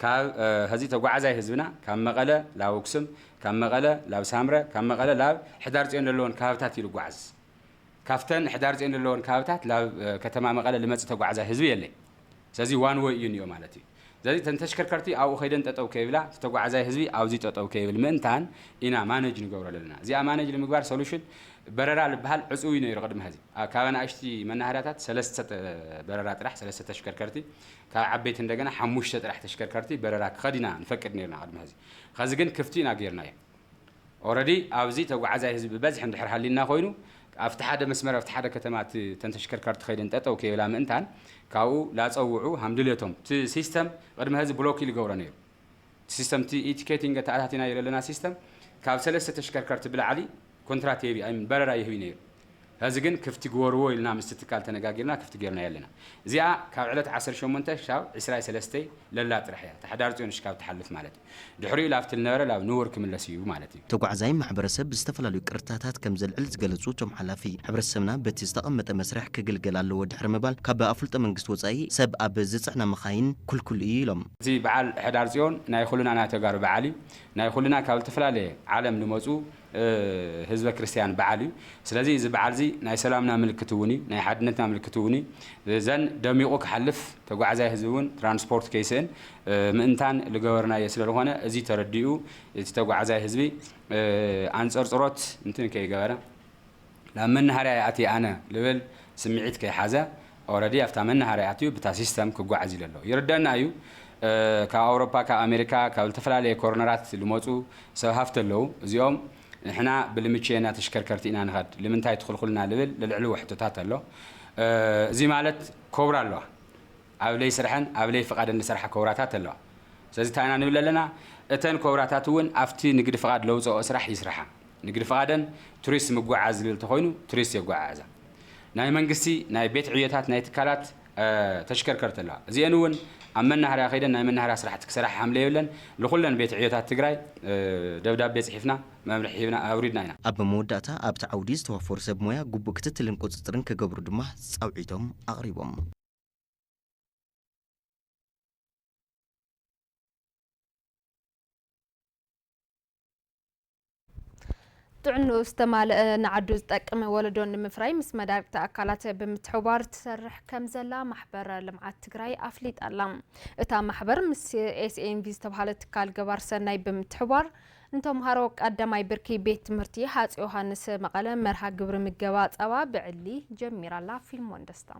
ካብ፣ እ፣ ሀዚ ተጓዓዛይ ህዝብና ካብ መቐለ ላብ ኣክሱም፣ ካብ መቐለ ላብ ሳምረ፣ ካብ መቐለ ላብ ሕዳር ጽዮን ዘለዎን ከባብታት እዩ ዝጓዓዝ። ካብተን ሕዳር ጽዮን ዘለወን ከባብታት ናብ ከተማ መቐለ ልመጽእ ተጓዓዛይ ህዝቢ የለይ። ስለዚ ዋን ወይ እዩ እኒኦ ማለት እዩ። ስለዚ እተን ተሽከርከርቲ ኣብኡ ከይደን ጠጠው ከይብላ፣ እቲ ተጓዓዛይ ህዝቢ ኣብዚ ጠጠው ከይብል ምእንታን ኢና ማነጅ ንገብሮ ዘለና። እዚኣ ማነጅ ንምግባር ሶሉሽን በረራ ዝበሃል ዕጹው እዩ ነይሩ ቅድሚ ሕዚ። ካብ ኣናእሽቲ መናሃርያታት ሰለስተ በረራ ጥራሕ፣ ሰለስተ ተሽከርከርቲ፣ ካብ ዓበይቲ እንደገና ሓሙሽተ ጥራሕ ተሽከርከርቲ በረራ ክኸድ ኢና ንፈቅድ ነይርና ቅድሚ ሕዚ። ኸዚ ግን ክፍቲ ኢና ጌርናዮ። ኦረዲ ኣብዚ ተጓዓዛይ ህዝቢ ብበዝሒ እንድሕር ሃሊና ኮይኑ፣ ኣብቲ ሓደ መስመር ኣብቲ ሓደ ከተማ እቲ ተን ተሽከርከርቲ ከይደን ጠጠው ከይብላ ምእንታን ካብኡ ላፀውዑ ሃምድልየቶም እቲ ሲስተም ቅድሚ ሕዚ ብሎክ ኢሉ ገብሮ ነይሩ። እቲ ሲስተም እቲ ኢቲኬቲንግ ተኣታቲናዮ ዘለና ሲስተም ካብ ሰለስተ ተሽከርከርቲ ብላዕሊ ኮንትራት የቢ ኣይም በረራ ይህቢ ነይሩ። ሕዚ ግን ክፍቲ ግበርዎ ኢልና ምስቲ ትካል ተነጋጊርና ክፍቲ ጌርናዮ ኣለና። እዚኣ ካብ ዕለት ዓሰርተ ሸሞንተ ክሳብ ዕስራ ሰለስተ ለላ ጥራሕ እያ ተሓዳር ጽዮን ሽካብ ትሓልፍ ማለት እዩ። ድሕሪኡ ላብቲ ልነበረ ላብ ንውር ክምለስ እዩ ማለት እዩ። ተጓዓዛይ ማሕበረሰብ ብዝተፈላለዩ ቅርታታት ከም ዘልዕል ዝገለጹ እቶም ሓላፊ፣ ሕብረተሰብና በቲ ዝተቐመጠ መስርሕ ክግልገል ኣለዎ ድሕሪ ምባል ካብ ኣፍልጦ መንግስቲ ወጻኢ ሰብ ኣብ ዝጽዕና መኻይን ክልኩል እዩ ኢሎም። እቲ በዓል ሕዳር ጽዮን ናይ ኩልና ናይ ተጋሩ በዓል እዩ። ናይ ኩልና ካብ ዝተፈላለየ ዓለም ዝመፁ ህዝበ ክርስቲያን በዓል እዩ። ስለዚ እዚ በዓል እዚ ናይ ሰላምና ምልክት እውን እዩ፣ ናይ ሓድነትና ምልክት እውን እዩ። ዘን ደሚቑ ክሓልፍ ተጓዓዛይ ህዝቢ እውን ትራንስፖርት ከይስእን ምእንታን ዝገበርናዮ ስለዝኾነ እዚ ተረዲኡ እቲ ተጓዓዛይ ህዝቢ ኣንፀርፅሮት እንትን ከይገበረ ናብ መናሃርያ ይኣቲ ኣነ ልብል ስምዒት ከይሓዘ ኦረዲ ኣብታ መናሃርያ ኣትዩ ብታ ሲስተም ክጓዓዝ ኢሉ ኣሎ። ይርደና እዩ። ካብ ኣውሮፓ፣ ካብ ኣሜሪካ፣ ካብ ዝተፈላለየ ኮርነራት ዝመፁ ሰብ ሃፍቲ ኣለዉ። እዚኦም ንሕና ብልምችየና ተሽከርከርቲ ኢና ንኸድ ልምንታይ ትኽልኩልና ልብል ልልዕልዎ ሕቶታት ኣሎ። እዚ ማለት ኮብራ ኣለዋ። ኣብ ለይ ስርሐን ኣብ ለይ ፍቓደን ዝሰርሓ ኮብራታት ኣለዋ። ስለዚ እንታይ ኢና ንብል ኣለና? እተን ኮብራታት እውን ኣብቲ ንግዲ ፍቓድ ለውፅኦ ስራሕ ይስርሓ። ንግዲ ፍቓደን ቱሪስት ምጉዓዝ ዝብል ተኾይኑ ቱሪስት የጓዓዕዛ። ናይ መንግስቲ ናይ ቤት ዕዮታት ናይ ትካላት ተሽከርከርቲ ኣለዋ። እዚአን እውን ኣብ መናሃርያ ከይደን ናይ መናሃርያ ስራሕቲ ክሰራሕ ሓምለ የብለን። ንኩለን ቤት ዕዮታት ትግራይ ደብዳቤ ፅሒፍና መምርሒ ሂብና ኣውሪድና ኢና። ኣብ መወዳእታ ኣብቲ ዓውዲ ዝተዋፈሩ ሰብ ሞያ ግቡእ ክትትልን ቁፅፅርን ክገብሩ ድማ ፃውዒቶም ኣቕሪቦም። ጥዕንኡ ዝተማልአ ንዓዱ ዝጠቅም ወለዶ ንምፍራይ ምስ መዳርግቲ ኣካላት ብምትሕብባር ትሰርሕ ከም ዘላ ማሕበር ልምዓት ትግራይ ኣፍሊጣ ኣላ። እታ ማሕበር ምስ ኤስኤንቪ ዝተባህለ ትካል ገባር ሰናይ ብምትሕብባር ንተምሃሮ ቀዳማይ ብርኪ ቤት ትምህርቲ ሃፀይ ዮሃንስ መቐለ መርሃ ግብሪ ምገባ ፀባ ብዕሊ ጀሚራ ኣላ። ፊልሞን ደስታ።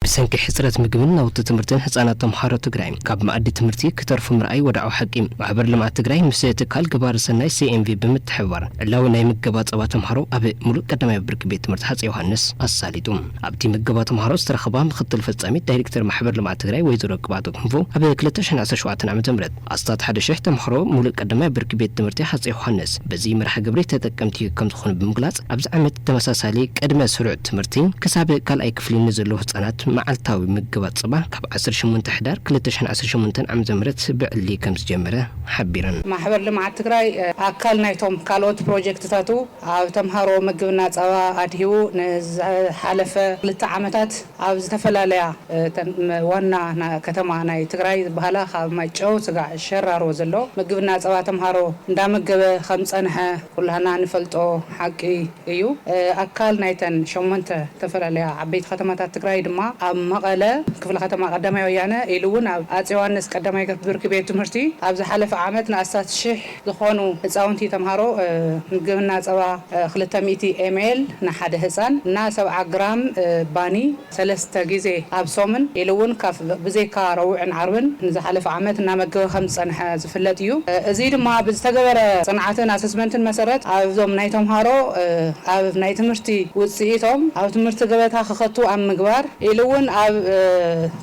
ብሰንኪ ሕፅረት ምግብን ናውቲ ትምህርትን ህፃናት ተምሃሮ ትግራይ ካብ መኣዲ ትምህርቲ ክተርፉ ምርኣይ ወድዓዊ ሓቂ። ማሕበር ልምዓት ትግራይ ምስ ትካል ገባሪ ሰናይ ሲኤምቪ ብምትሕብባር ዕላዊ ናይ ምገባ ፀባ ተምሃሮ ኣብ ሙሉእ ቀዳማይ ብርኪ ቤት ትምህርቲ ሃፀይ ዮሃንስ ኣሳሊጡ። ኣብቲ ምገባ ተምሃሮ ዝተረኸባ ምክትል ፈፃሚት ዳይሬክተር ማሕበር ልምዓት ትግራይ ወይዘሮ ቅባቶ ክንፎ ኣብ ክልተ ሽሕን ዓሰርተ ሸውዓተን ዓመተ ምህረት ኣስታት ሓደ ሽሕ ተምሃሮ ሙሉእ ቀዳማይ ብርኪ ቤት ትምህርቲ ሃፀይ ዮሃንስ በዚ መርሃ ግብሪ ተጠቀምቲ ከም ዝኾኑ ብምግላፅ፣ ኣብዚ ዓመት ተመሳሳሊ ቅድመ ስሩዕ ትምህርቲ ክሳብ ካልኣይ ክፍሊ ንዘለዉ ህፃናት መዓልታዊ ምገባ ፀባ ካብ ዓሰርተ ሸሞንተ ሕዳር ክልተ ሽሕን ዓሰርተ ሸሞንተን ዓመተ ምህረት ብዕሊ ከም ዝጀመረ ሓቢረን። ማሕበር ልምዓት ትግራይ፣ እ፣ ኣካል ናይቶም ካልኦት ፕሮጀክትታቱ ኣብ ተምሃሮ ምግብና ፀባ ኣድሂቡ ንዝሓለፈ ክልተ ዓመታት ኣብ ዝተፈላለያ፣ እ፣ ተን-፣ መ-፣ ዋና ና-፣ ከተማ ናይ ትግራይ ዝበሃላ ካብ ማይጨው ስጋዕ ሸራሮ ዘሎ ምግብና ፀባ ተምሃሮ እንዳመገበ ከም ዝፀንሐ ኩላህና ንፈልጦ ሓቂ እዩ። እ፣ ኣካል ናይተን ሸሞንተ ዝተፈላለያ ዓበይቲ ከተማታት ትግራይ ድማ ኣብ መቐለ ክፍለ ከተማ ቀዳማይ ወያነ ኢሉ እውን ኣብ ኣፄ ዮሃንስ ቀዳማይ ብርኪ ቤት ትምህርቲ ኣብ ዝሓለፈ ዓመት ንኣስታት ሽሕ ዝኾኑ ህፃውንቲ ተምሃሮ፣ እ፣ ምግብና ፀባ፣ እ፣ ክልተ ሚእቲ ኤምኤል ንሓደ ህፃን እና ሰብዓ ግራም፣ እ፣ ባኒ ሰለስተ ግዜ ኣብ ሶምን ኢሉ እውን ካብ ብዘይካ ረቡዕን ዓርብን ንዝሓለፈ ዓመት እናመገበ ከም ዝፀንሐ ዝፍለጥ እዩ። እ፣ እዚ ድማ ብዝተገበረ ፅንዓትን ኣሰስመንትን መሰረት ኣብዞም ናይ ተምሃሮ፣ እ፣ ኣብ ናይ ትምህርቲ ውፅኢቶም ኣብ ትምህርቲ ገበታ ክኸቱ ኣብ ምግባር ኢሉ እውን ኣብ፣ እ፣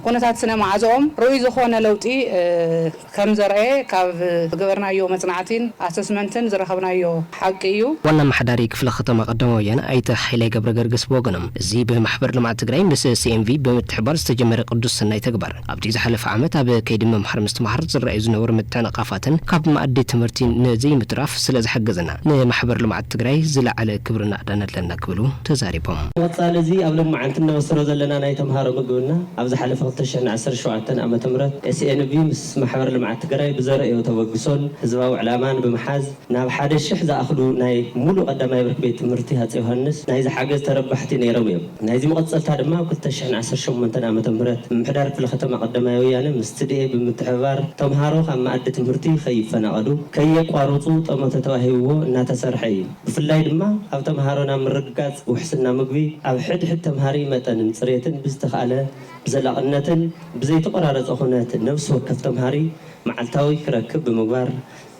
ኩነታት ስነ መዓዝኦም ርኡይ ዝኾነ ለውጢ፣ እ፣ ከም ዘርአየ ካብ ዝገበርናዮ መጽናዕቲን ኣሰስመንትን ዝረኸብናዮ ሓቂ እዩ። ዋና ኣመሓዳሪ ክፍለ ከተማ ቀዳማዊ ወያነ ኣይተ ሓይላይ ገብረ ገርግስ ብወገኖም፣ እዚ ብማሕበር ልምዓት ትግራይ ምስ ሲኤምቪ ብምትሕባር ዝተጀመረ ቅዱስ ሰናይ ተግባር፣ ኣብቲ ዝሓለፈ ዓመት ኣብ ከይዲ ምምሃር ምስትምሃር ዝረኣዩ ዝነበሩ ምትዕንቓፋትን ካብ መኣዲ ትምህርቲ ንዘይምትራፍ ስለ ዝሓገዘና፣ ንማሕበር ልምዓት ትግራይ ዝለዓለ ክብሪ ናእዳን ኣለና ክብሉ ተዛሪቦም። ቀጻሊ እዚ ኣብ ሎማዓንቲ እነበስሮ ዘለና ናይ ተምሃሮ መግብና ኣብ ዝሓለፈ ክልተ ሽሕን ዓሰርተ ሸውዓተን ዓመተ ምህረት ኤስኤንቪ ምስ ማሕበር ልምዓት ትግራይ ብዘርእዮ ተበግሶን ህዝባዊ ዕላማን ብምሓዝ ናብ ሓደ ሽሕ ዝኣኽሉ ናይ ሙሉእ ቀዳማይ ብርኪ ቤት ትምህርቲ ሃፀይ ዮሃንስ ናይዚ ሓገዝ ተረባሕቲ ነይሮም እዮም። ናይዚ መቐፀልታ ድማ ኣብ ክልተ ሽሕን ዓሰርተ ሸሞንተን ዓመተ ምህረት ምምሕዳር ክፍለ ከተማ ቀዳማይ ወያነ ምስ ትድኤ ብምትሕብባር ተምሃሮ ካብ መኣዲ ትምህርቲ ከይፈናቐሉ ከየቋረፁ ጠመተ ተዋሂብዎ እናተሰርሐ እዩ። ብፍላይ ድማ ኣብ ተምሃሮና ምርግጋፅ ውሕስና ምግቢ ኣብ ሕድሕድ ተምሃሪ መጠንን ፅሬትን ብዝተኻእለ ብዘላቕነትን ብዘይተቆራረፀ ኩነት ነብሲ ወከፍ ተምሃሪ መዓልታዊ ክረክብ ብምግባር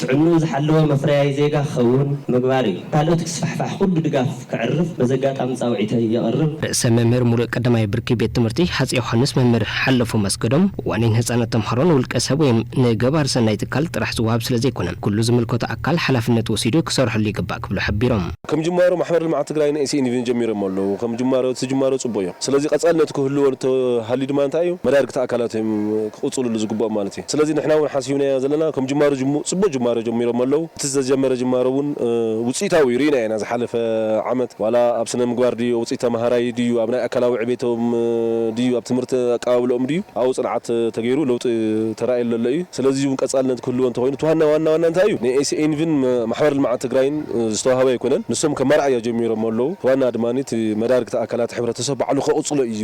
ጥዕንኡ ዝሓለወ መፍረያይ ዜጋ ክኸውን ምግባር እዩ። ካልኦት ክስፋሕፋሕ ኩሉ ድጋፍ ከዕርፍ በዚ ኣጋጣሚ ፃውዒተይ የቕርብ። ርእሰ መምህር ሙሉእ ቀዳማይ ብርኪ ቤት ትምህርቲ ሃፀይ ዮሃንስ መምህር ሓለፉ መስገዶም ዋኒን ህፃናት ተምሃሮን ውልቀ ሰብ ወይም ንገባር ሰናይ ትካል ጥራሕ ዝወሃብ ስለ ዘይኮነ ኩሉ ዝምልከቶ ኣካል ሓላፍነት ወሲዱ ክሰርሐሉ ይግባእ ክብሉ ሓቢሮም። ከም ጅማሮ ማሕበር ልምዓት ትግራይ ንኤስኤንቪን ጀሚሮም ኣለዉ። ከም ጅማሮ እቲ ጅማሮ ፅቡቅ እዮም። ስለዚ ቀፃልነት ክህልዎ ተሃልዩ ድማ እንታይ እዩ መዳርግቲ ኣካላት እዮም ክቕፅሉሉ ዝግብኦም ማለት እዩ። ስለዚ ንሕና እውን ሓሲብናዮ ዘለና ከም ጅማሮ ጅሙ ፅቡቅ ጅማሮ ጀሚሮም ኣለዉ። እቲ ዝተጀመረ ጅማሮ እውን ውፅኢታዊ ርኢና ኢና። ዝሓለፈ ዓመት ዋላ ኣብ ስነ ምግባር ድዩ ውፅኢት ተምሃራይ ድዩ ኣብ ናይ ኣካላዊ ዕቤቶም ድዩ ኣብ ትምህርቲ ኣቀባብልኦም ድዩ ኣብኡ ፅንዓት ተገይሩ ለውጢ ተራእየሉ ዘሎ እዩ። ስለዚ እውን ቀፃልነት ክህልዎ እንተኮይኑ እቲ ዋና ዋና ዋና እንታይ እዩ ንኤስኤንቪን ማሕበር ልምዓት ትግራይን ዝተዋሃበ ኣይኮነን። ንሶም ከም መርኣያ ጀሚሮም ኣለዉ። ዋና ድማ እቲ መዳርግቲ ኣካላት ሕብረተሰብ ባዕሉ ከቕፅሎ እዩ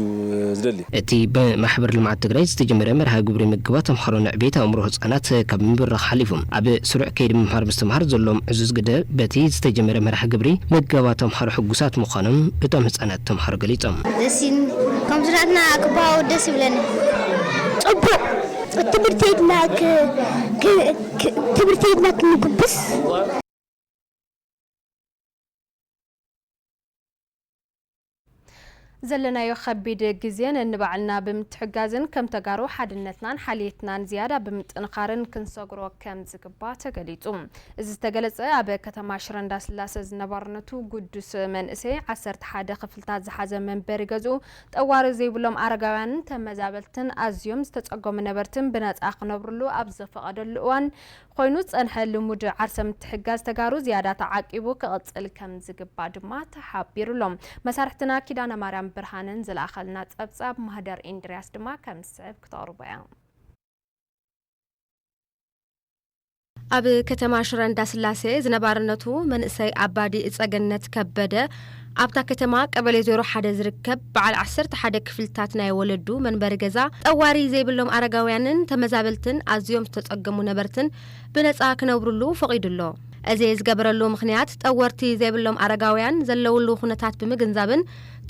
ዝደሊ። እቲ ብማሕበር ልምዓት ትግራይ ዝተጀመረ መርሃ ግብሪ ምገባ ተምሃሮ ንዕቤት ኣእምሮ ህፃናት ካብ ምብራኽ ሓሊፉ ኣብ ስሩዕ ከይዲ ምምሃር ምስትምሃር ዘለዎም ዕዙዝ ግደ በቲ ዝተጀመረ መርሃ ግብሪ ምገባ ተምሃሮ ሕጉሳት ምዃኖም እቶም ህፃናት ተምሃሮ ገሊፆም። ደስ ይብለኒ። ከምዚ ናትና ክበሃው ደስ ይብለኒ። ጽቡቕ ትምህርቲ ሄድና ክ- ክ- ክ- ትምህርቲ ሄድና ክንጉብስ። ዘለናዮ ከቢድ ግዜ ነንባዕልና ብምትሕጋዝን ከም ተጋሩ ሓድነትናን ሓልየትናን ዝያዳ ብምጥንኻርን ክንሰግሮ ከም ዝግባእ ተገሊጹ። እዚ ዝተገለጸ ኣብ ከተማ ሽረ እንዳስላሰ ዝነባርነቱ ግዱስ መንእሰይ ዓሰርተ ሓደ ክፍልታት ዝሓዘ መንበሪ ገዝኡ ጠዋሪ ዘይብሎም ኣረጋውያንን ተመዛበልትን ኣዝዮም ዝተጸገሙ ነበርትን ብነጻ ክነብርሉ ኣብ ዝፈቐደሉ እዋን ኮይኑ ዝጸንሐ ልሙድ ዓርሰ ምትሕጋዝ ተጋሩ ዝያዳ ተዓቂቡ ክቕጽል ከም ዝግባእ ድማ ተሓቢሩሎም። መሳርሕትና ኪዳነ ማርያም ብርሃንን ዝለኣኸልና ጸብጻብ ማህደር ኢንድርያስ ድማ ከም ዝስዕብ ክተቕርቦ እያ። ኣብ ከተማ ሽረ እንዳስላሴ ዝነባርነቱ መንእሰይ ኣባዲ እጸገነት ከበደ ኣብታ ከተማ ቀበሌ ዜሮ ሓደ ዝርከብ በዓል ዓሰርተ ሓደ ክፍልታት ናይ ወለዱ መንበሪ ገዛ ጠዋሪ ዘይብሎም ኣረጋውያንን ተመዛበልትን ኣዝዮም ዝተጸገሙ ነበርትን ብነጻ ክነብሩሉ ፈቒዱሎ። እዚ ዝገበረሉ ምኽንያት ጠወርቲ ዘይብሎም ኣረጋውያን ዘለውሉ ኩነታት ብምግንዛብን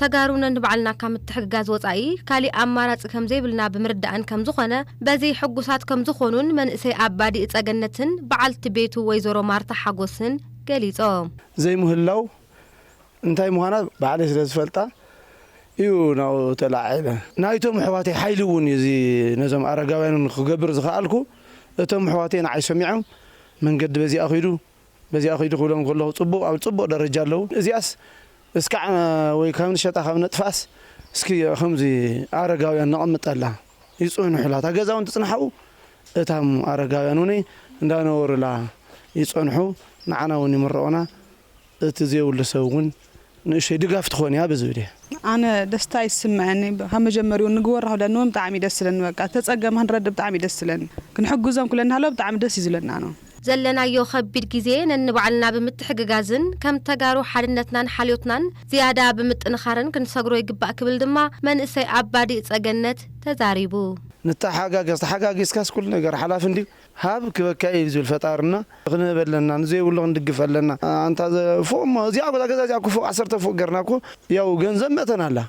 ተጋሩ ነንባዕልና ካብ ምትሕግጋዝ ወጻኢ ካሊእ ኣማራጺ ከምዘይብልና ብምርዳእን ከምዝኾነ በዚ ሕጉሳት ከምዝኾኑን መንእሰይ ኣባዲ እጸገነትን በዓልቲ ቤቱ ወይዘሮ ማርታ ሓጎስን ገሊጾም። ዘይምህላው እንታይ ምዃና ባዕለይ ስለ ዝፈልጣ እዩ ናብኡ ተላዒለ። ናይቶም ኣሕዋተይ ሓይሊ እውን እዩ እዚ ነዞም ኣረጋውያን ክገብር ዝኸኣልኩ። እቶም ኣሕዋተይ ንዓይ ሰሚዖም መንገዲ በዚኣ ኺዱ በዚኣ ኺዱ ክብሎም ከለኹ ጽቡቕ ኣብ ጽቡቕ ደረጃ ኣለዉ። እዚኣስ እስካዕ ወይ ካብ ንሸጣ ካብ ነጥፍኣስ እስኪ ከምዚ ኣረጋውያን ነቐምጠላ ይጽንሑላ እታ ገዛ እውን ትጽናሕኡ እታም ኣረጋውያን እውን እንዳነበሩላ ይጸንሑ ንዓና እውን ይምረቑና። እቲ ዘይብሉ ሰብ እውን ንእሽተይ ድጋፍ ትኾን እያ ብዝብል እየ። ኣነ ደስታ ይስምዐኒ ካብ መጀመሪኡ ንግበሮ ክብለኒ እውን ብጣዕሚ ደስ ዝለኒ በቃ ተፀገም ክንረድእ ብጣዕሚ ደስ ዝለኒ ክንሕግዞም ክብለኒ ሃለወ ብጣዕሚ ደስ እዩ ዝብለኒ ኣነ እውን። ዘለናዮ ከቢድ ግዜ ነንባዕልና ብምትሕግጋዝን ከም ተጋሩ ሓድነትናን ሓልዮትናን ዝያዳ ብምጥንኻርን ክንሰግሮ ይግባእ ክብል ድማ መንእሰይ ኣባዲ እፀገነት ተዛሪቡ። ንተሓጋገዝ ተሓጋጊዝካስ ኩሉ ነገር ሓላፊ እንድዩ። ሃብ ክበካ እዩ ዝብል ፈጣርና ክንህብ ኣለና ንዘይብሉ ክንድግፍ ኣለና ኣንታ ፎ እሞ እዚኣ ጎታ ገዛ እዚኣ ክፎ ዓሰርተ ፎቅ ገርና እኮ ያው ገንዘብ መእተን ኣላ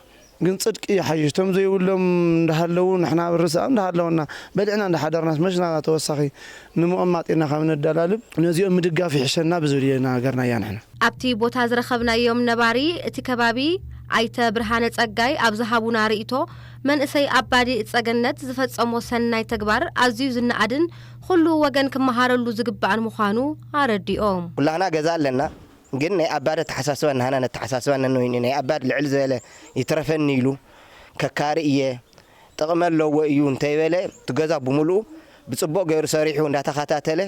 ግን ጽድቂ ይሓይሽ እቶም ዘይብሎም እንዳሃለዉ ንሕና ኣብ ርስኣ እንዳሃለወና በሊዕና እንዳሓደርናስ መሽና ተወሳኺ ንምቕማጥ ኢና ካብ ነዳላልብ ነዚኦም ምድጋፍ ይሕሸና ብዝብል ኢና ገርናያ ንሕና። ኣብቲ ቦታ ዝረኸብናዮም ነባሪ እቲ ከባቢ ኣይተ ብርሃነ ጸጋይ ኣብ ዝሃቡና ርእይቶ፣ መንእሰይ ኣባዲ እጸገነት ዝፈጸሞ ሰናይ ተግባር ኣዝዩ ዝነኣድን ኩሉ ወገን ክመሃረሉ ዝግባእን ምዃኑ ኣረዲኦም። ኩላህና ገዛ ኣለና፣ ግን ናይ ኣባዲ ኣተሓሳስባ ናህና ነተሓሳስባ ነንወይኒ ናይ ኣባዲ ልዕል ዝበለ ይትረፈኒ ኢሉ ከካሪ እየ ጥቕሚ ኣለዎ እዩ እንተይበለ እቲ ገዛ ብምሉኡ ብፅቡቕ ገይሩ ሰሪሑ እንዳተኸታተለ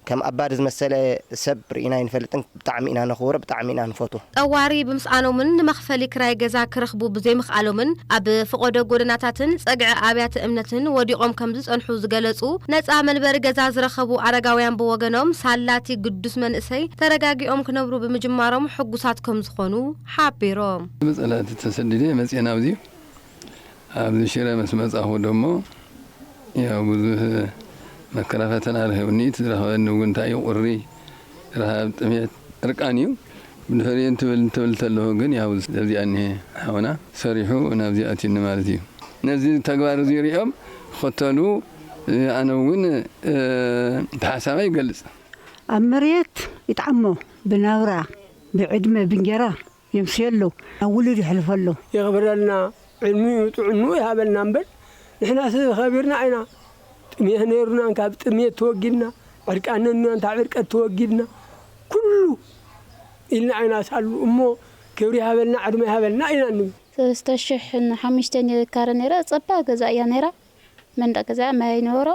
ከም ኣባዲ ዝመሰለ ሰብ ርኢና ኣይንፈልጥን። ብጣዕሚ ኢና ነኽብሮ፣ ብጣዕሚ ኢና ንፈትዎ። ጠዋሪ ብምስኣኖምን ንመኽፈሊ ክራይ ገዛ ክረኽቡ ብዘይምኽኣሎምን ኣብ ፈቐዶ ጎደናታትን ጸግዒ ኣብያተ እምነትን ወዲቖም ከም ዝጸንሑ ዝገለጹ ነጻ መንበሪ ገዛ ዝረኸቡ ኣረጋውያን ብወገኖም ሳላቲ ግዱስ መንእሰይ ተረጋጊኦም ክነብሩ ብምጅማሮም ሕጉሳት ከም ዝኾኑ ሓቢሮም። ብጸላእቲ ተሰዲደ መጽኤ ናብዚ ኣብዚ ሽረ ምስ መጻኹ ደሞ ያው ብዙህ መከራ ፈተና ረኺቡኒ። እቲ ዝረኸበኒ እውን እንታይ እዩ? ቁሪ፣ ረሃብ፣ ጥሜት፣ ዕርቃን እዩ። ብድሕሪኡ እንትብል እንትብል ተለኹ ግን ያው ዘዚኣ እኒሀ ሓውና ሰሪሑ ናብዚ ኣትዩኒ ማለት እዩ። ነዚ ተግባር እዚ ሪኦም ክኸተሉ ኣነ እውን እቲ ሓሳባ ይገልጽ። ኣብ መሬት ይጥዓሞ ብናብራ ብዕድመ ብእንጀራ የምስየሉ ናብ ውሉድ የሕልፈሉ። የኽብረልና ዕድሚኡ ጥዕንኡ ይሃበልና እምበር ንሕናስ ኸቢርና ኢና። ጥሜት ነይሩና ካብ ጥሜት ተወጊድና፣ ዕርቃን ነይሩና ካብ ዕርቀት ተወጊድና፣ ኩሉ ኢልና ኢና ሳሉ እሞ ክብሪ ይሃበልና ዕድመ ይሃበልና ኢና እንብል። ሰለስተ ሽሕን ሓሙሽተን እየ ዝካረ ነይረ። ጸባብ ገዛ እያ ነይራ። መንደቕ ገዛ ማይ ኣይነበሮ።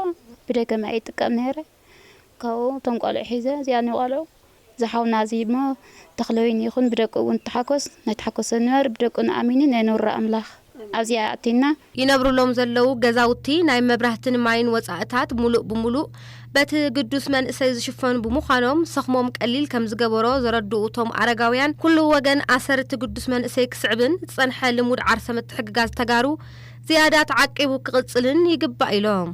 ብደገ ማይ ይጥቀም ነይረ። ካብኡ እቶም ቆልዑ ሒዘ እዚኣ ቆልዑ ዝሓውና እዚ እሞ ተኽለወይኒ ይኹን ብደቁ እውን ተሓኮስ ናይ ተሓኮሰ ንበር ብደቁ ንኣሚኒ ናይ ነውራ ኣምላኽ ኣብዚኣ ኣቲና። ይነብሩሎም ዘለዉ ገዛውቲ ናይ መብራህትን ማይን ወጻእታት ሙሉእ ብሙሉእ በቲ ግዱስ መንእሰይ ዝሽፈኑ ብምዃኖም ሰኽሞም ቀሊል ከም ዝገበሮ ዘረድኡ እቶም ኣረጋውያን ኩሉ ወገን ኣሰር እቲ ግዱስ መንእሰይ ክስዕብን ዝጸንሐ ልሙድ ዓርሰ ምትሕግጋዝ ተጋሩ ዝያዳ ተዓቂቡ ክቕጽልን ይግባእ ኢሎም።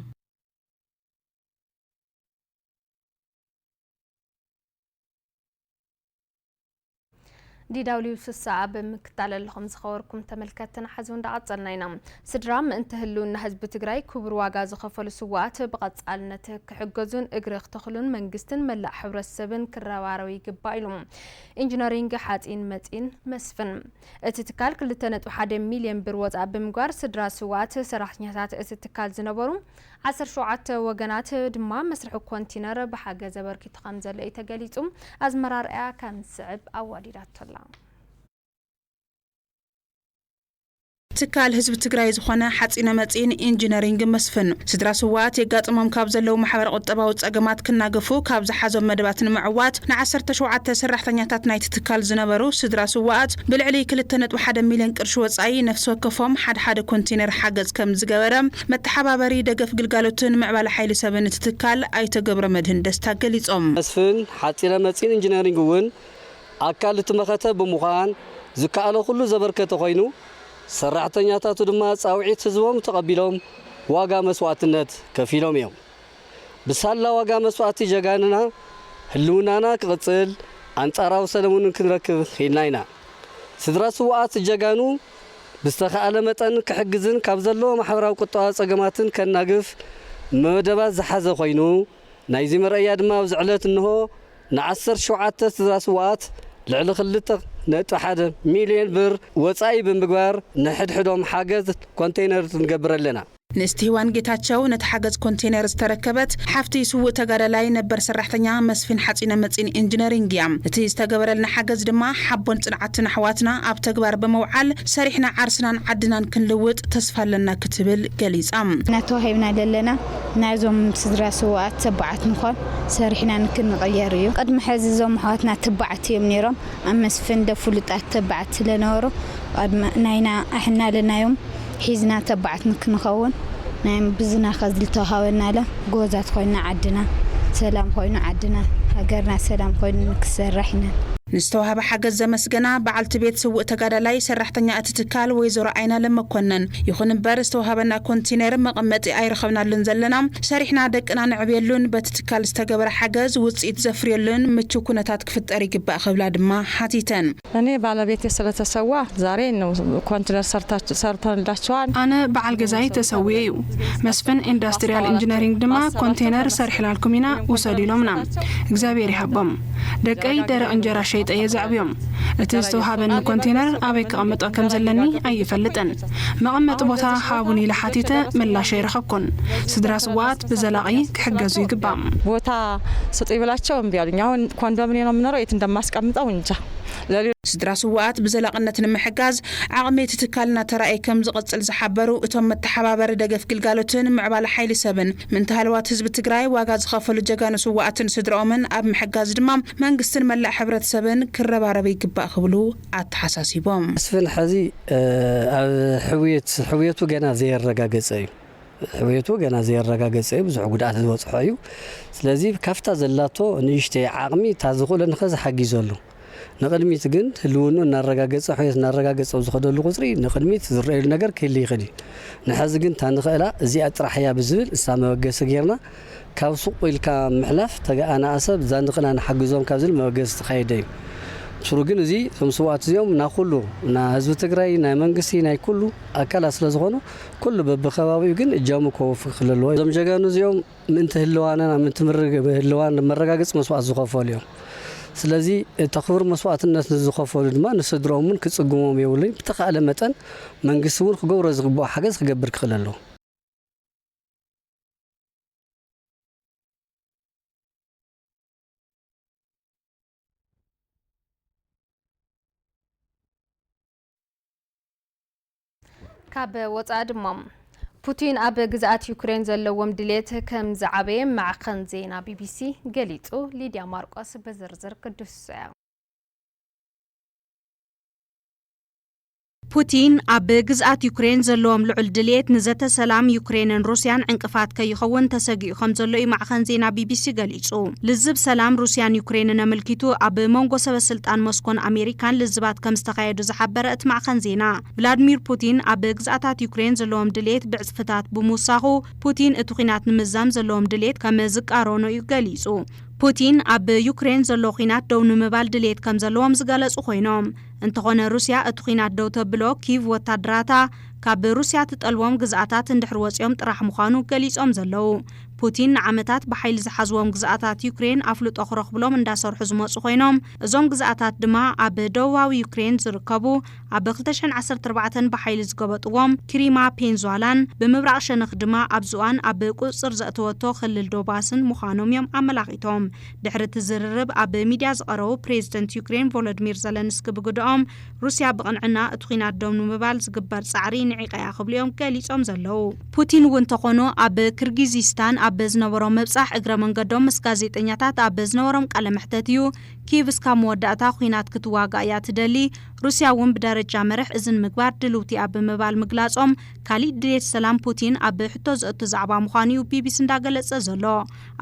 DW ስሳ ኣብ ምክታል ኣለኹም ዝኸበርኩም ተመልከትትና፣ ሕዚ እውን እንዳቐጸልና ኢና። ስድራ ምእንቲ ህልውና ህዝቢ ትግራይ ክቡር ዋጋ ዝኸፈሉ ስውኣት ብቐጻልነት ክሕገዙን እግሪ ክተኽሉን መንግስትን መላእ ሕብረተሰብን ክረባረቡ ይግባእ ኢሉ ኢንጂነሪንግ ሓፂን መፂን መስፍን። እቲ ትካል ክልተ ነጥቢ ሓደ ሚልዮን ብር ወፃኢ ብምግባር ስድራ ስውኣት ሰራሕተኛታት እቲ ትካል ዝነበሩ ዓሰርተ ሸውዓተ ወገናት ድማ መስርሒ ኮንቲነር ብሓገዝ ኣበርኪቱ ከም ዘሎ እዩ ተገሊፁ። ኣዝመራ ኣርኣያ ከም ዝስዕብ ኣዋዲዳቶ ኣላ። ትካል ህዝቢ ትግራይ ዝኾነ ሓፂነ መፂን ኢንጂነሪንግ መስፍን ስድራ ስውኣት የጋጥሞም ካብ ዘለዉ ማሕበረ ቁጠባዊ ፀገማት ክናገፉ ካብ ዝሓዞም መደባት ንምዕዋት ንዓሰርተ ሸውዓተ ሰራሕተኛታት ናይቲ ትካል ዝነበሩ ስድራ ስውኣት ብልዕሊ ክልተ ነጥቢ ሓደ ሚልዮን ቅርሺ ወፃኢ ነፍሲ ወከፎም ሓደ ሓደ ኮንቴነር ሓገዝ ከም ዝገበረ መተሓባበሪ ደገፍ ግልጋሎትን ምዕባለ ሓይሊ ሰብን እቲ ትካል ኣይተ ገብረመድህን ደስታ ገሊፆም። መስፍን ሓፂነ መፂን ኢንጂነሪንግ እውን ኣካል እቲ መኸተ ብምዃን ዝከኣሎ ኩሉ ዘበርከተ ኮይኑ ሰራሕተኛታቱ ድማ ፃውዒት ህዝቦም ተቐቢሎም ዋጋ መስዋእትነት ከፊሎም እዮም። ብሳላ ዋጋ መስዋእቲ ጀጋንና ህልውናና ክቕፅል ኣንፃራዊ ሰለሙን ክንረክብ ኽኢልና ኢና። ስድራ ስውኣት ጀጋኑ ብዝተኻእለ መጠን ክሕግዝን ካብ ዘለዎ ማሕበራዊ ቁጠባዊ ፀገማትን ከናግፍ መደባት ዝሓዘ ኮይኑ ናይዚ መርኣያ ድማ ኣብዚ ዕለት እንሆ ንዓሰርተ ሸውዓተ ስድራ ስውኣት ልዕሊ ክልተ ነጥቢ ሓደ ሚልዮን ብር ወፃኢ ብምግባር ንሕድሕዶም ሓገዝ ኮንቴይነር ንገብር ኣለና። ንእስቲ ሂዋን ጌታቸው ነቲ ሓገዝ ኮንቴነር ዝተረከበት ሓፍቲ ስዉእ ተጋዳላይ ነበር ሰራሕተኛ መስፍን ሓፂነ መፂን ኢንጂነሪንግ እያ። እቲ ዝተገበረልና ሓገዝ ድማ ሓቦን ፅንዓትን ኣሕዋትና ኣብ ተግባር ብምውዓል ሰሪሕና ዓርስናን ዓድናን ክንልውጥ ተስፋ ኣለና ክትብል ገሊፃ። ኢና ተዋሂብና ዘለና ናይዞም ስድራ ስውኣት ተባዓት ምዃን ሰሪሕና ንክንቕየር እዩ። ቅድሚ ሕዚ እዞም ኣሕዋትና ተባዓት እዮም ነይሮም። ኣብ መስፍን ዶ ፍሉጣት ተባዓት ስለነበሩ ናይና ኣሕና ኣለናዮም ሒዝና ተባዓት ንክንኸውን ናይ ብዝናኸ ዝተውሃበና ለ ጎዛት ኮይና ዓድና ሰላም ኮይኑ ዓድና ሃገርና ሰላም ኮይኑ ንክሰራሕ ኢና። ንዝተዋህበ ሓገዝ ዘመስገና በዓልቲ ቤት ስውእ ተጋዳላይ ሰራሕተኛ እቲ ትካል ወይዘሮ ኣይናለም መኮነን፣ ይኹን እምበር ዝተዋህበና ኮንቲነር መቐመጢ ኣይረኸብናሉን ዘለና፣ ሰሪሕና ደቅና ነዕብየሉን በቲ ትካል ዝተገበረ ሓገዝ ውፅኢት ዘፍርየሉን ምችው ኩነታት ክፍጠር ይግባእ ክብላ ድማ ሓቲተን። እኔ ባለቤቴ ስለተሰዋ ዛሬ ነው ኮንቲነር ሰርተንላቸዋል። ኣነ በዓል ገዛይ ተሰዊኡ እዩ። መስፍን ኢንዳስትሪያል ኢንጂነሪንግ ድማ ኮንቴነር ሰሪሕናልኩም ኢና ውሰዱ ኢሎምና። እግዚኣብሔር ይሃቦም። ደቀይ ደረቕ እንጀራ ሸይጠ እየ ዘዕብዮም። እቲ ዝተውሃበኒ ኮንቴነር ኣበይ ከቐምጦ ከም ዘለኒ ኣይፈልጥን። መቐመጢ ቦታ ሃቡኒ ኢለ ሓቲተ ምላሽ ኣይረኸብኩን። ስድራ ስውኣት ብዘላቒ ክሕገዙ ይግባእ። ቦታ ስጡ ይብላቸው እምቢ ኣሉኝ። አሁን ኮንዶሚኒየም ነው የምኖረው፣ የት እንደማስቀምጠው እንጃ። ስድራ ስውኣት ብዘላቕነት ንምሕጋዝ ዓቕሚ እቲ ትካልና ተራእየ ከም ዝቕጽል ዝሓበሩ እቶም መተሓባበሪ ደገፍ ግልጋሎትን ምዕባለ ሓይሊ ሰብን፣ ምእንቲ ሃለዋት ህዝቢ ትግራይ ዋጋ ዝኸፈሉ ጀጋኑ ስውኣትን ስድራኦምን ኣብ ምሕጋዝ ድማ መንግስትን መላእ ሕብረተሰብን ክረባረብ ይግባእ ክብሉ ኣተሓሳሲቦም። መስፍን፣ ሕዚ ኣብ ሕውየት ሕውየቱ ገና ዘየረጋገጸ እዩ። ሕውየቱ ገና ዘየረጋገጸ እዩ። ብዙሕ ጉድኣት ዝበጽሖ እዩ። ስለዚ ካብታ ዘላቶ ንእሽተይ ዓቕሚ እታ ዝኽእሎ ንኸ ዝሓጊዘሉ፣ ንቕድሚት ግን ህልውኑ እናረጋገጸ፣ ሕውየት እናረጋገጸ ኣብ ዝኸደሉ ቁጽሪ ንቕድሚት ዝረኣየሉ ነገር ክህሊ ይኽእል እዩ። ንሐዚ ግን እታ ንኽእላ እዚኣ ጥራሕ እያ ብዝብል እሳ መበገሲ ጌርና ካብ ሱቕ ኢልካ ምሕላፍ ተገኣናኣ ሰብ እዛ ንኽእላ ንሓግዞም ካብ ዝብል መበገሲ ዝተኻየደ እዩ። ስሩ ግን እዚ እዞም ስውኣት እዚኦም ናይ ኩሉ፣ ናይ ህዝቢ ትግራይ፣ ናይ መንግስቲ፣ ናይ ኩሉ ኣካላት ስለ ዝኾኑ ኩሉ በብከባቢኡ ግን እጃሙ ከወፊ ክልልዎ እዞም ጀጋኑ እዚኦም ምእንቲ ህልዋና፣ ምእንቲ ምርግ-፣ ህልዋን መረጋገፂ መስዋእት ዝኸፈሉ እዮም። ስለዚ እቲ ክቡር መስዋእትነት ንዝኸፈሉ ድማ ንስድሮም እውን ክጽግሞም የብሉን። ብተኻእለ መጠን መንግስቲ እውን ክገብሮ ዝግብኦ ሓገዝ ክገብር ክኽእል ኣለዎ። ካብ ወጻኢ ድማ፣ ፑቲን ኣብ ግዝኣት ዩክሬን ዘለዎም ድሌት ከም ዝዓበየ ማዕኸን ዜና ቢቢሲ ገሊጹ። ሊድያ ማርቆስ ብዝርዝር ክድህስሶ እያ። ፑቲን ኣብ ግዝኣት ዩክሬን ዘለዎም ልዑል ድልየት ንዘተ ሰላም ዩክሬንን ሩስያን ዕንቅፋት ከይኸውን ተሰጊኡ ከም ዘሎ እዩ ማዕኸን ዜና ቢቢሲ ገሊጹ። ልዝብ ሰላም ሩስያን ዩክሬንን ኣመልኪቱ ኣብ መንጎ ሰበ ስልጣን ሞስኮን ኣሜሪካን ልዝባት ከም ዝተኻየዱ ዝሓበረ እቲ ማዕኸን ዜና፣ ቭላድሚር ፑቲን ኣብ ግዝኣታት ዩክሬን ዘለዎም ድልየት ብዕጽፍታት ብምውሳኹ፣ ፑቲን እቲ ኲናት ንምዛም ዘለዎም ድልየት ከም ዝቃረኖ እዩ ገሊጹ። ፑቲን ኣብ ዩክሬን ዘሎ ኲናት ደው ንምባል ድልየት ከም ዘለዎም ዝገለጹ ኮይኖም፣ እንተኾነ ሩስያ እቲ ኲናት ደው ተብሎ ኪቭ ወታደራታ ካብ ሩስያ ትጠልቦም ግዝኣታት እንድሕር ወጺኦም ጥራሕ ምዃኑ ገሊጾም ዘለዉ። ፑቲን ንዓመታት ብሓይሊ ዝሓዝዎም ግዝኣታት ዩክሬን ኣፍልጦ ክረኽብሎም እንዳሰርሑ ዝመጹ ኮይኖም፣ እዞም ግዝኣታት ድማ ኣብ ደቡባዊ ዩክሬን ዝርከቡ ኣብ ክልተ ሽሕን ዓሰርተ ኣርባዕተን ብሓይሊ ዝገበጥዎም ክሪማ ፔንዟላን ብምብራቕ ሸነኽ ድማ ኣብዚ እዋን ኣብ ቁጽጽር ዘእተወቶ ክልል ዶባስን ምዃኖም እዮም ኣመላኺቶም። ድሕሪ እቲ ዝርርብ ኣብ ሚድያ ዝቐረቡ ፕሬዝደንት ዩክሬን ቮሎድሚር ዘለንስኪ ብግደኦም፣ ሩስያ ብቕንዕና እቲ ኲናት ደው ንምባል ዝግበር ጻዕሪ ንዒቐ እያ ክብሉ እዮም ገሊጾም ዘለዉ። ፑቲን እውን እንተኾኑ ኣብ ክርጊዚስታን ኣብ ዝነበሮም ምብጻሕ እግረ መንገዶም ምስ ጋዜጠኛታት ኣብ ዝነበሮም ቃለ መሕተት እዩ ኪቭ እስካብ መወዳእታ ኲናት ክትዋጋእ እያ ትደሊ፣ ሩስያ እውን ብደረጃ መርሕ እዚ ንምግባር ድልውቲ እያ ብምባል ምግላጾም፣ ካሊእ ድሌት ሰላም ፑቲን ኣብ ሕቶ ዘእቱ ዛዕባ ምዃኑ እዩ ቢቢሲ እንዳገለጸ ዘሎ።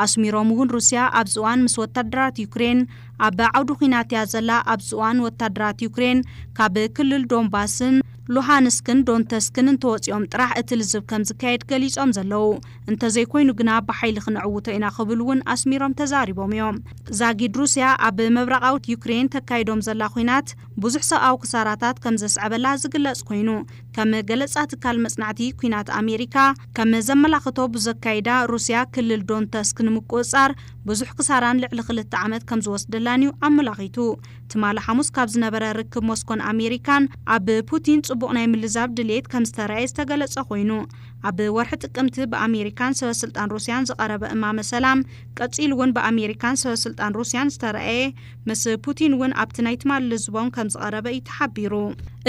ኣስሚሮም እውን ሩስያ ኣብዚ እዋን ምስ ወታደራት ዩክሬን ኣብ ዓውዲ ኲናት እያ ዘላ፣ ኣብዚ እዋን ወታደራት ዩክሬን ካብ ክልል ዶንባስን ሉሃንስክን ዶንተስክን እንተወፂኦም ጥራሕ እቲ ልዝብ ከም ዝካየድ ገሊፆም ዘለዉ። እንተዘይኮይኑ ግና ብሓይሊ ክነዕውቶ ኢና ክብሉ እውን ኣስሚሮም ተዛሪቦም እዮም። ዛጊድ ሩስያ ኣብ ምብራቓዊት ዩክሬን ተካይዶም ዘላ ኲናት ብዙሕ ሰብኣዊ ክሳራታት ከም ዘስዐበላ ዝግለጽ ኮይኑ፣ ከም ገለጻ ትካል መጽናዕቲ ኲናት ኣሜሪካ ከም ዘመላኽቶ ብዘካይዳ ሩስያ ክልል ዶንተስክ ንምቁጽጻር ብዙሕ ክሳራን ልዕሊ ክልተ ዓመት ከም ዝወስደላን እዩ ኣመላኺቱ። ትማሊ ሓሙስ ካብ ዝነበረ ርክብ ሞስኮን ኣሜሪካን ኣብ ፑቲን ጽቡቕ ናይ ምልዛብ ድሌት ከም ዝተራእየ ዝተገለጸ ኮይኑ፣ ኣብ ወርሒ ጥቅምቲ ብኣሜሪካን ሰበ ስልጣን ሩስያን ዝቐረበ እማመ ሰላም ቀጺሉ እውን ብኣሜሪካን ሰበ ስልጣን ሩስያን ዝተራእየ ምስ ፑቲን እውን ኣብቲ ናይ ትማሊ ልዝቦም ከም ዝቐረበ እዩ ተሓቢሩ።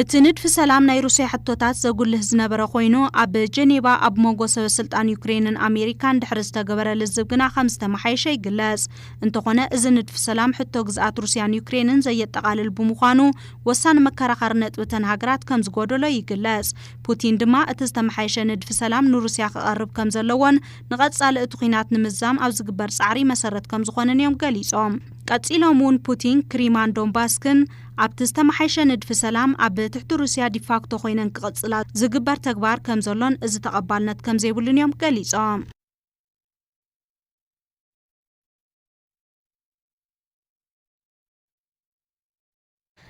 እቲ ንድፊ ሰላም ናይ ሩስያ ሕቶታት ዘጉልህ ዝነበረ ኮይኑ፣ ኣብ ጀኔቫ ኣብ መንጎ ሰበ ስልጣን ዩክሬንን ኣሜሪካን ድሕሪ ዝተገበረ ልዝብ ግና ከም ዝተመሓየሸ ይግለጽ። እንተኾነ፣ እዚ ንድፊ ሰላም ሕቶ ግዝኣት ሩስያን ዩክሬንን ዘየጠቓልል ብምዃኑ፣ ወሳኒ መከራኸሪ ነጥቢ እተን ሃገራት ከም ዝጎደሎ ይግለጽ። ፑቲን ድማ እቲ ዝተመሓየሸ ንድፊ ሰላም ንሩስያ ክቐርብ ከም ዘለዎን ንቐጻሊ እቲ ኲናት ንምዛም ኣብ ዝግበር ጻዕሪ መሰረት ከም ዝኾነን እዮም ገሊጾም። ቀጺሎም እውን ፑቲን ክሪማን ዶንባስክን ኣብቲ ዝተመሓየሸ ንድፊ ሰላም ኣብ ትሕቲ ሩስያ ዲፋክቶ ኮይነን ክቕጽላ ዝግበር ተግባር ከም ዘሎን እዚ ተቐባልነት ከም ዘይብሉን እዮም ገሊጾም።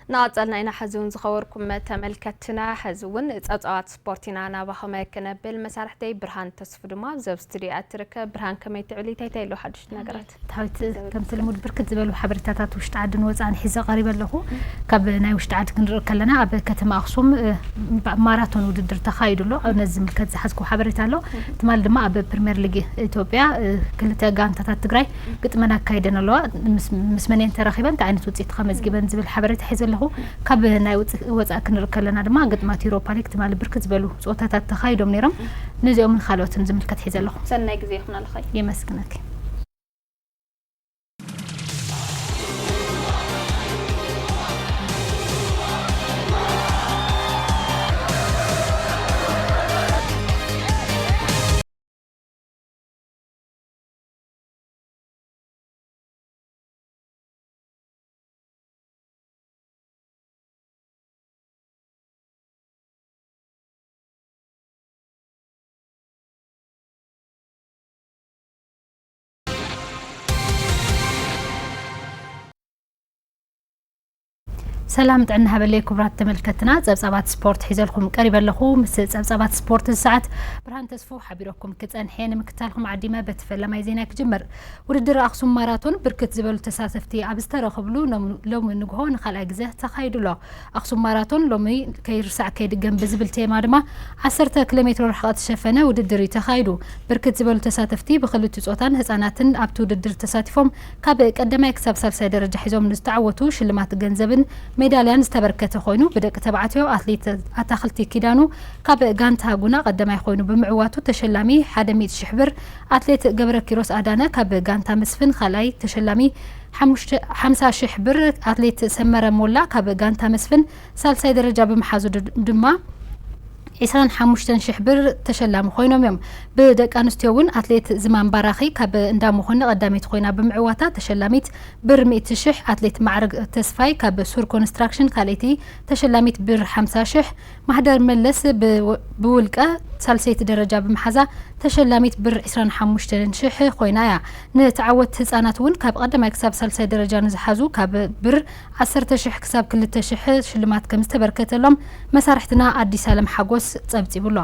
ናቐጸልና ኢና። ሕዚ እውን ዝኸበርኩም ተመልከትና፣ ሕዚ እውን ጸብጻባት ስፖርት ኢና ናባኹም ክነብል። መሳርሕተይ ብርሃን ተስፉ ድማ ኣብዚ ኣብ ስቱዲዮ እያ ትርከብ። ብርሃን፣ ከመይ ትዕሊ? እንታይ እንታይ ኣለዉ ሓድሽ ነገራት? ታዊት፣ ከምቲ ልሙድ ብርክት ዝበሉ ሓበሬታታት ውሽጢ ዓድን ወጻእን ሒዘ ቀሪበ ኣለኹ። ካብ ናይ ውሽጢ ዓዲ ክንርኢ ከለና፣ ኣብ ከተማ ኣኽሱም፣ እ፣ ባ-፣ ማራቶን ውድድር ተኻይዱ ኣሎ። ኣብ ነዚ ዝምልከት ዝሓዝኩ ሓበሬታ ኣሎ። ትማሊ ድማ ኣብ ፕሪምየር ሊግ ኢትዮጵያ፣ እ፣ ክልተ ጋንታታት ትግራይ ግጥመን ኣካይደን ኣለዋ። ምስ፣ ምስ መን እየን ተራኺበን፣ እንታይ ዓይነት ውፅኢት ከመዝጊበን ዝብል ሓበሬታ ሒዘ ኣለኹ። ካብ ናይ ውፅ-፣ ወፃኢ ክንርኢ ከለና ድማ፣ ግጥማት ዩሮፓ ሊግ ትማሊ ብርክት ዝበሉ ፀወታታት ተኻይዶም ነይሮም። ነዚኦምን ካልኦትን ዝምልከት ሒዘ ኣለኹ። ሰናይ ግዜ ይኹን ኣለኻይ። የመስግነኪ። ሰላም ጥዕና ሃበለይ ክቡራት ተመልከትና፣ ጸብጻባት ስፖርት ሒዘልኩም ቀሪበ ኣለኹ። ምስ ጸብጻባት ስፖርት እዚ ሰዓት ብርሃን ተስፉ ሓቢረኩም ክጸንሕ እየ። ንምክታልኩም ዓዲመ በቲ ፈለማይ ዜና ክጅምር። ውድድር ኣኽሱም ማራቶን ብርክት ዝበሉ ተሳተፍቲ ኣብ ዝተረኸብሉ ሎም-፣ ሎሚ ንግሆ ንኻልኣይ ግዜ ተኻይዱ ኣሎ። ኣኽሱም ማራቶን ሎሚ ከይርሳዕ ከይድገም ብዝብል ቴማ ድማ ዓሰርተ ኪሎ ሜትሮ ርሕቐት ዝሸፈነ ውድድር እዩ ተኻይዱ። ብርክት ዝበሉ ተሳተፍቲ ብክልቲ ጾታን ህጻናትን ኣብቲ ውድድር ተሳቲፎም ካብ ቀዳማይ ክሳብ ሳልሳይ ደረጃ ሒዞም ንዝተዓወቱ ሽልማት ገንዘብን ሜዳልያን ዝተበርከተ ኮይኑ፣ ብደቂ ተባዕትዮ ኣትሌት ኣታኽልቲ ኪዳኑ ካብ ጋንታ ጉና ቀዳማይ ኮይኑ ብምዕዋቱ ተሸላሚ ሓደ ሚእቲ ሽሕ ብር፣ ኣትሌት ገብረ ኪሮስ ኣዳነ ካብ ጋንታ መስፍን ካልኣይ ተሸላሚ ሓሙሽተ፣ ሓምሳ ሽሕ ብር፣ ኣትሌት ሰመረ ሞላ ካብ ጋንታ መስፍን ሳልሳይ ደረጃ ብምሓዙ ድ-፣ ድማ ዒስራን ሓሙሽተን ሽሕ ብር ተሸላሚ ኮይኖም እዮም። ብደቂ ኣንስትዮ እውን ኣትሌት ዝማን ባራኺ ካብ እንዳ መኾኒ ቀዳመይቲ ኮይና ብምዕዋታ ተሸላሚት ብር ሚእቲ ሽሕ፣ ኣትሌት ማዕረግ ተስፋይ ካብ ሱር ኮንስትራክሽን ካልኣይቲ ተሸላሚት ብር ሓምሳ ሽሕ፣ ማህደር መለስ ብ-፣ ብውልቀ ሳልሰይቲ ደረጃ ብምሓዛ ተሸላሚት ብር ዒስራን ሓሙሽተን ሽሕ ኮይና እያ። ንተዓወትቲ ህጻናት እውን ካብ ቀዳማይ ክሳብ ሳልሳይ ደረጃ ንዝሓዙ ካብ ብር ዓሰርተ ሽሕ ክሳብ ክልተ ሽሕ ሽልማት ከም ዝተበርከተሎም መሳርሕትና ኣዲስ ኣለም ሓጎስ ጸብጺቡ ኣሎ።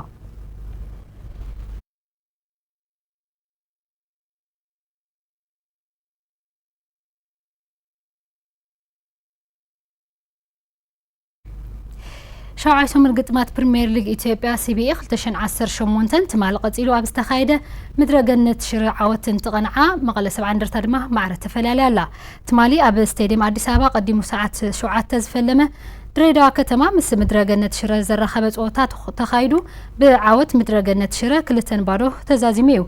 ሻውዓይ ሰሙን ግጥማት ፕሪምየር ሊግ ኢትዮጵያ፣ ሲቢኢ፣ ክልተ ሽሕን ዓሰርተ ሸሞንተን ትማሊ ቀጺሉ ኣብ ዝተኻየደ ምድረ ገነት ሽረ ዓወት እንትቐንዓ፣ መቐለ ሰብዓ እንደርታ ድማ ማዕረ ተፈላልያ ኣላ። ትማሊ ኣብ ስቴድየም ኣዲስ ኣበባ ቀዲሙ ሰዓት ሸውዓተ ዝፈለመ ድሬዳዋ ከተማ ምስ ምድረ ገነት ሽረ ዘራኸበ ጸወታ ተኽ-፣ ተኻይዱ፣ ብዓወት ምድረ ገነት ሽረ ክልተ ንባዶ ተዛዚሙ እዩ።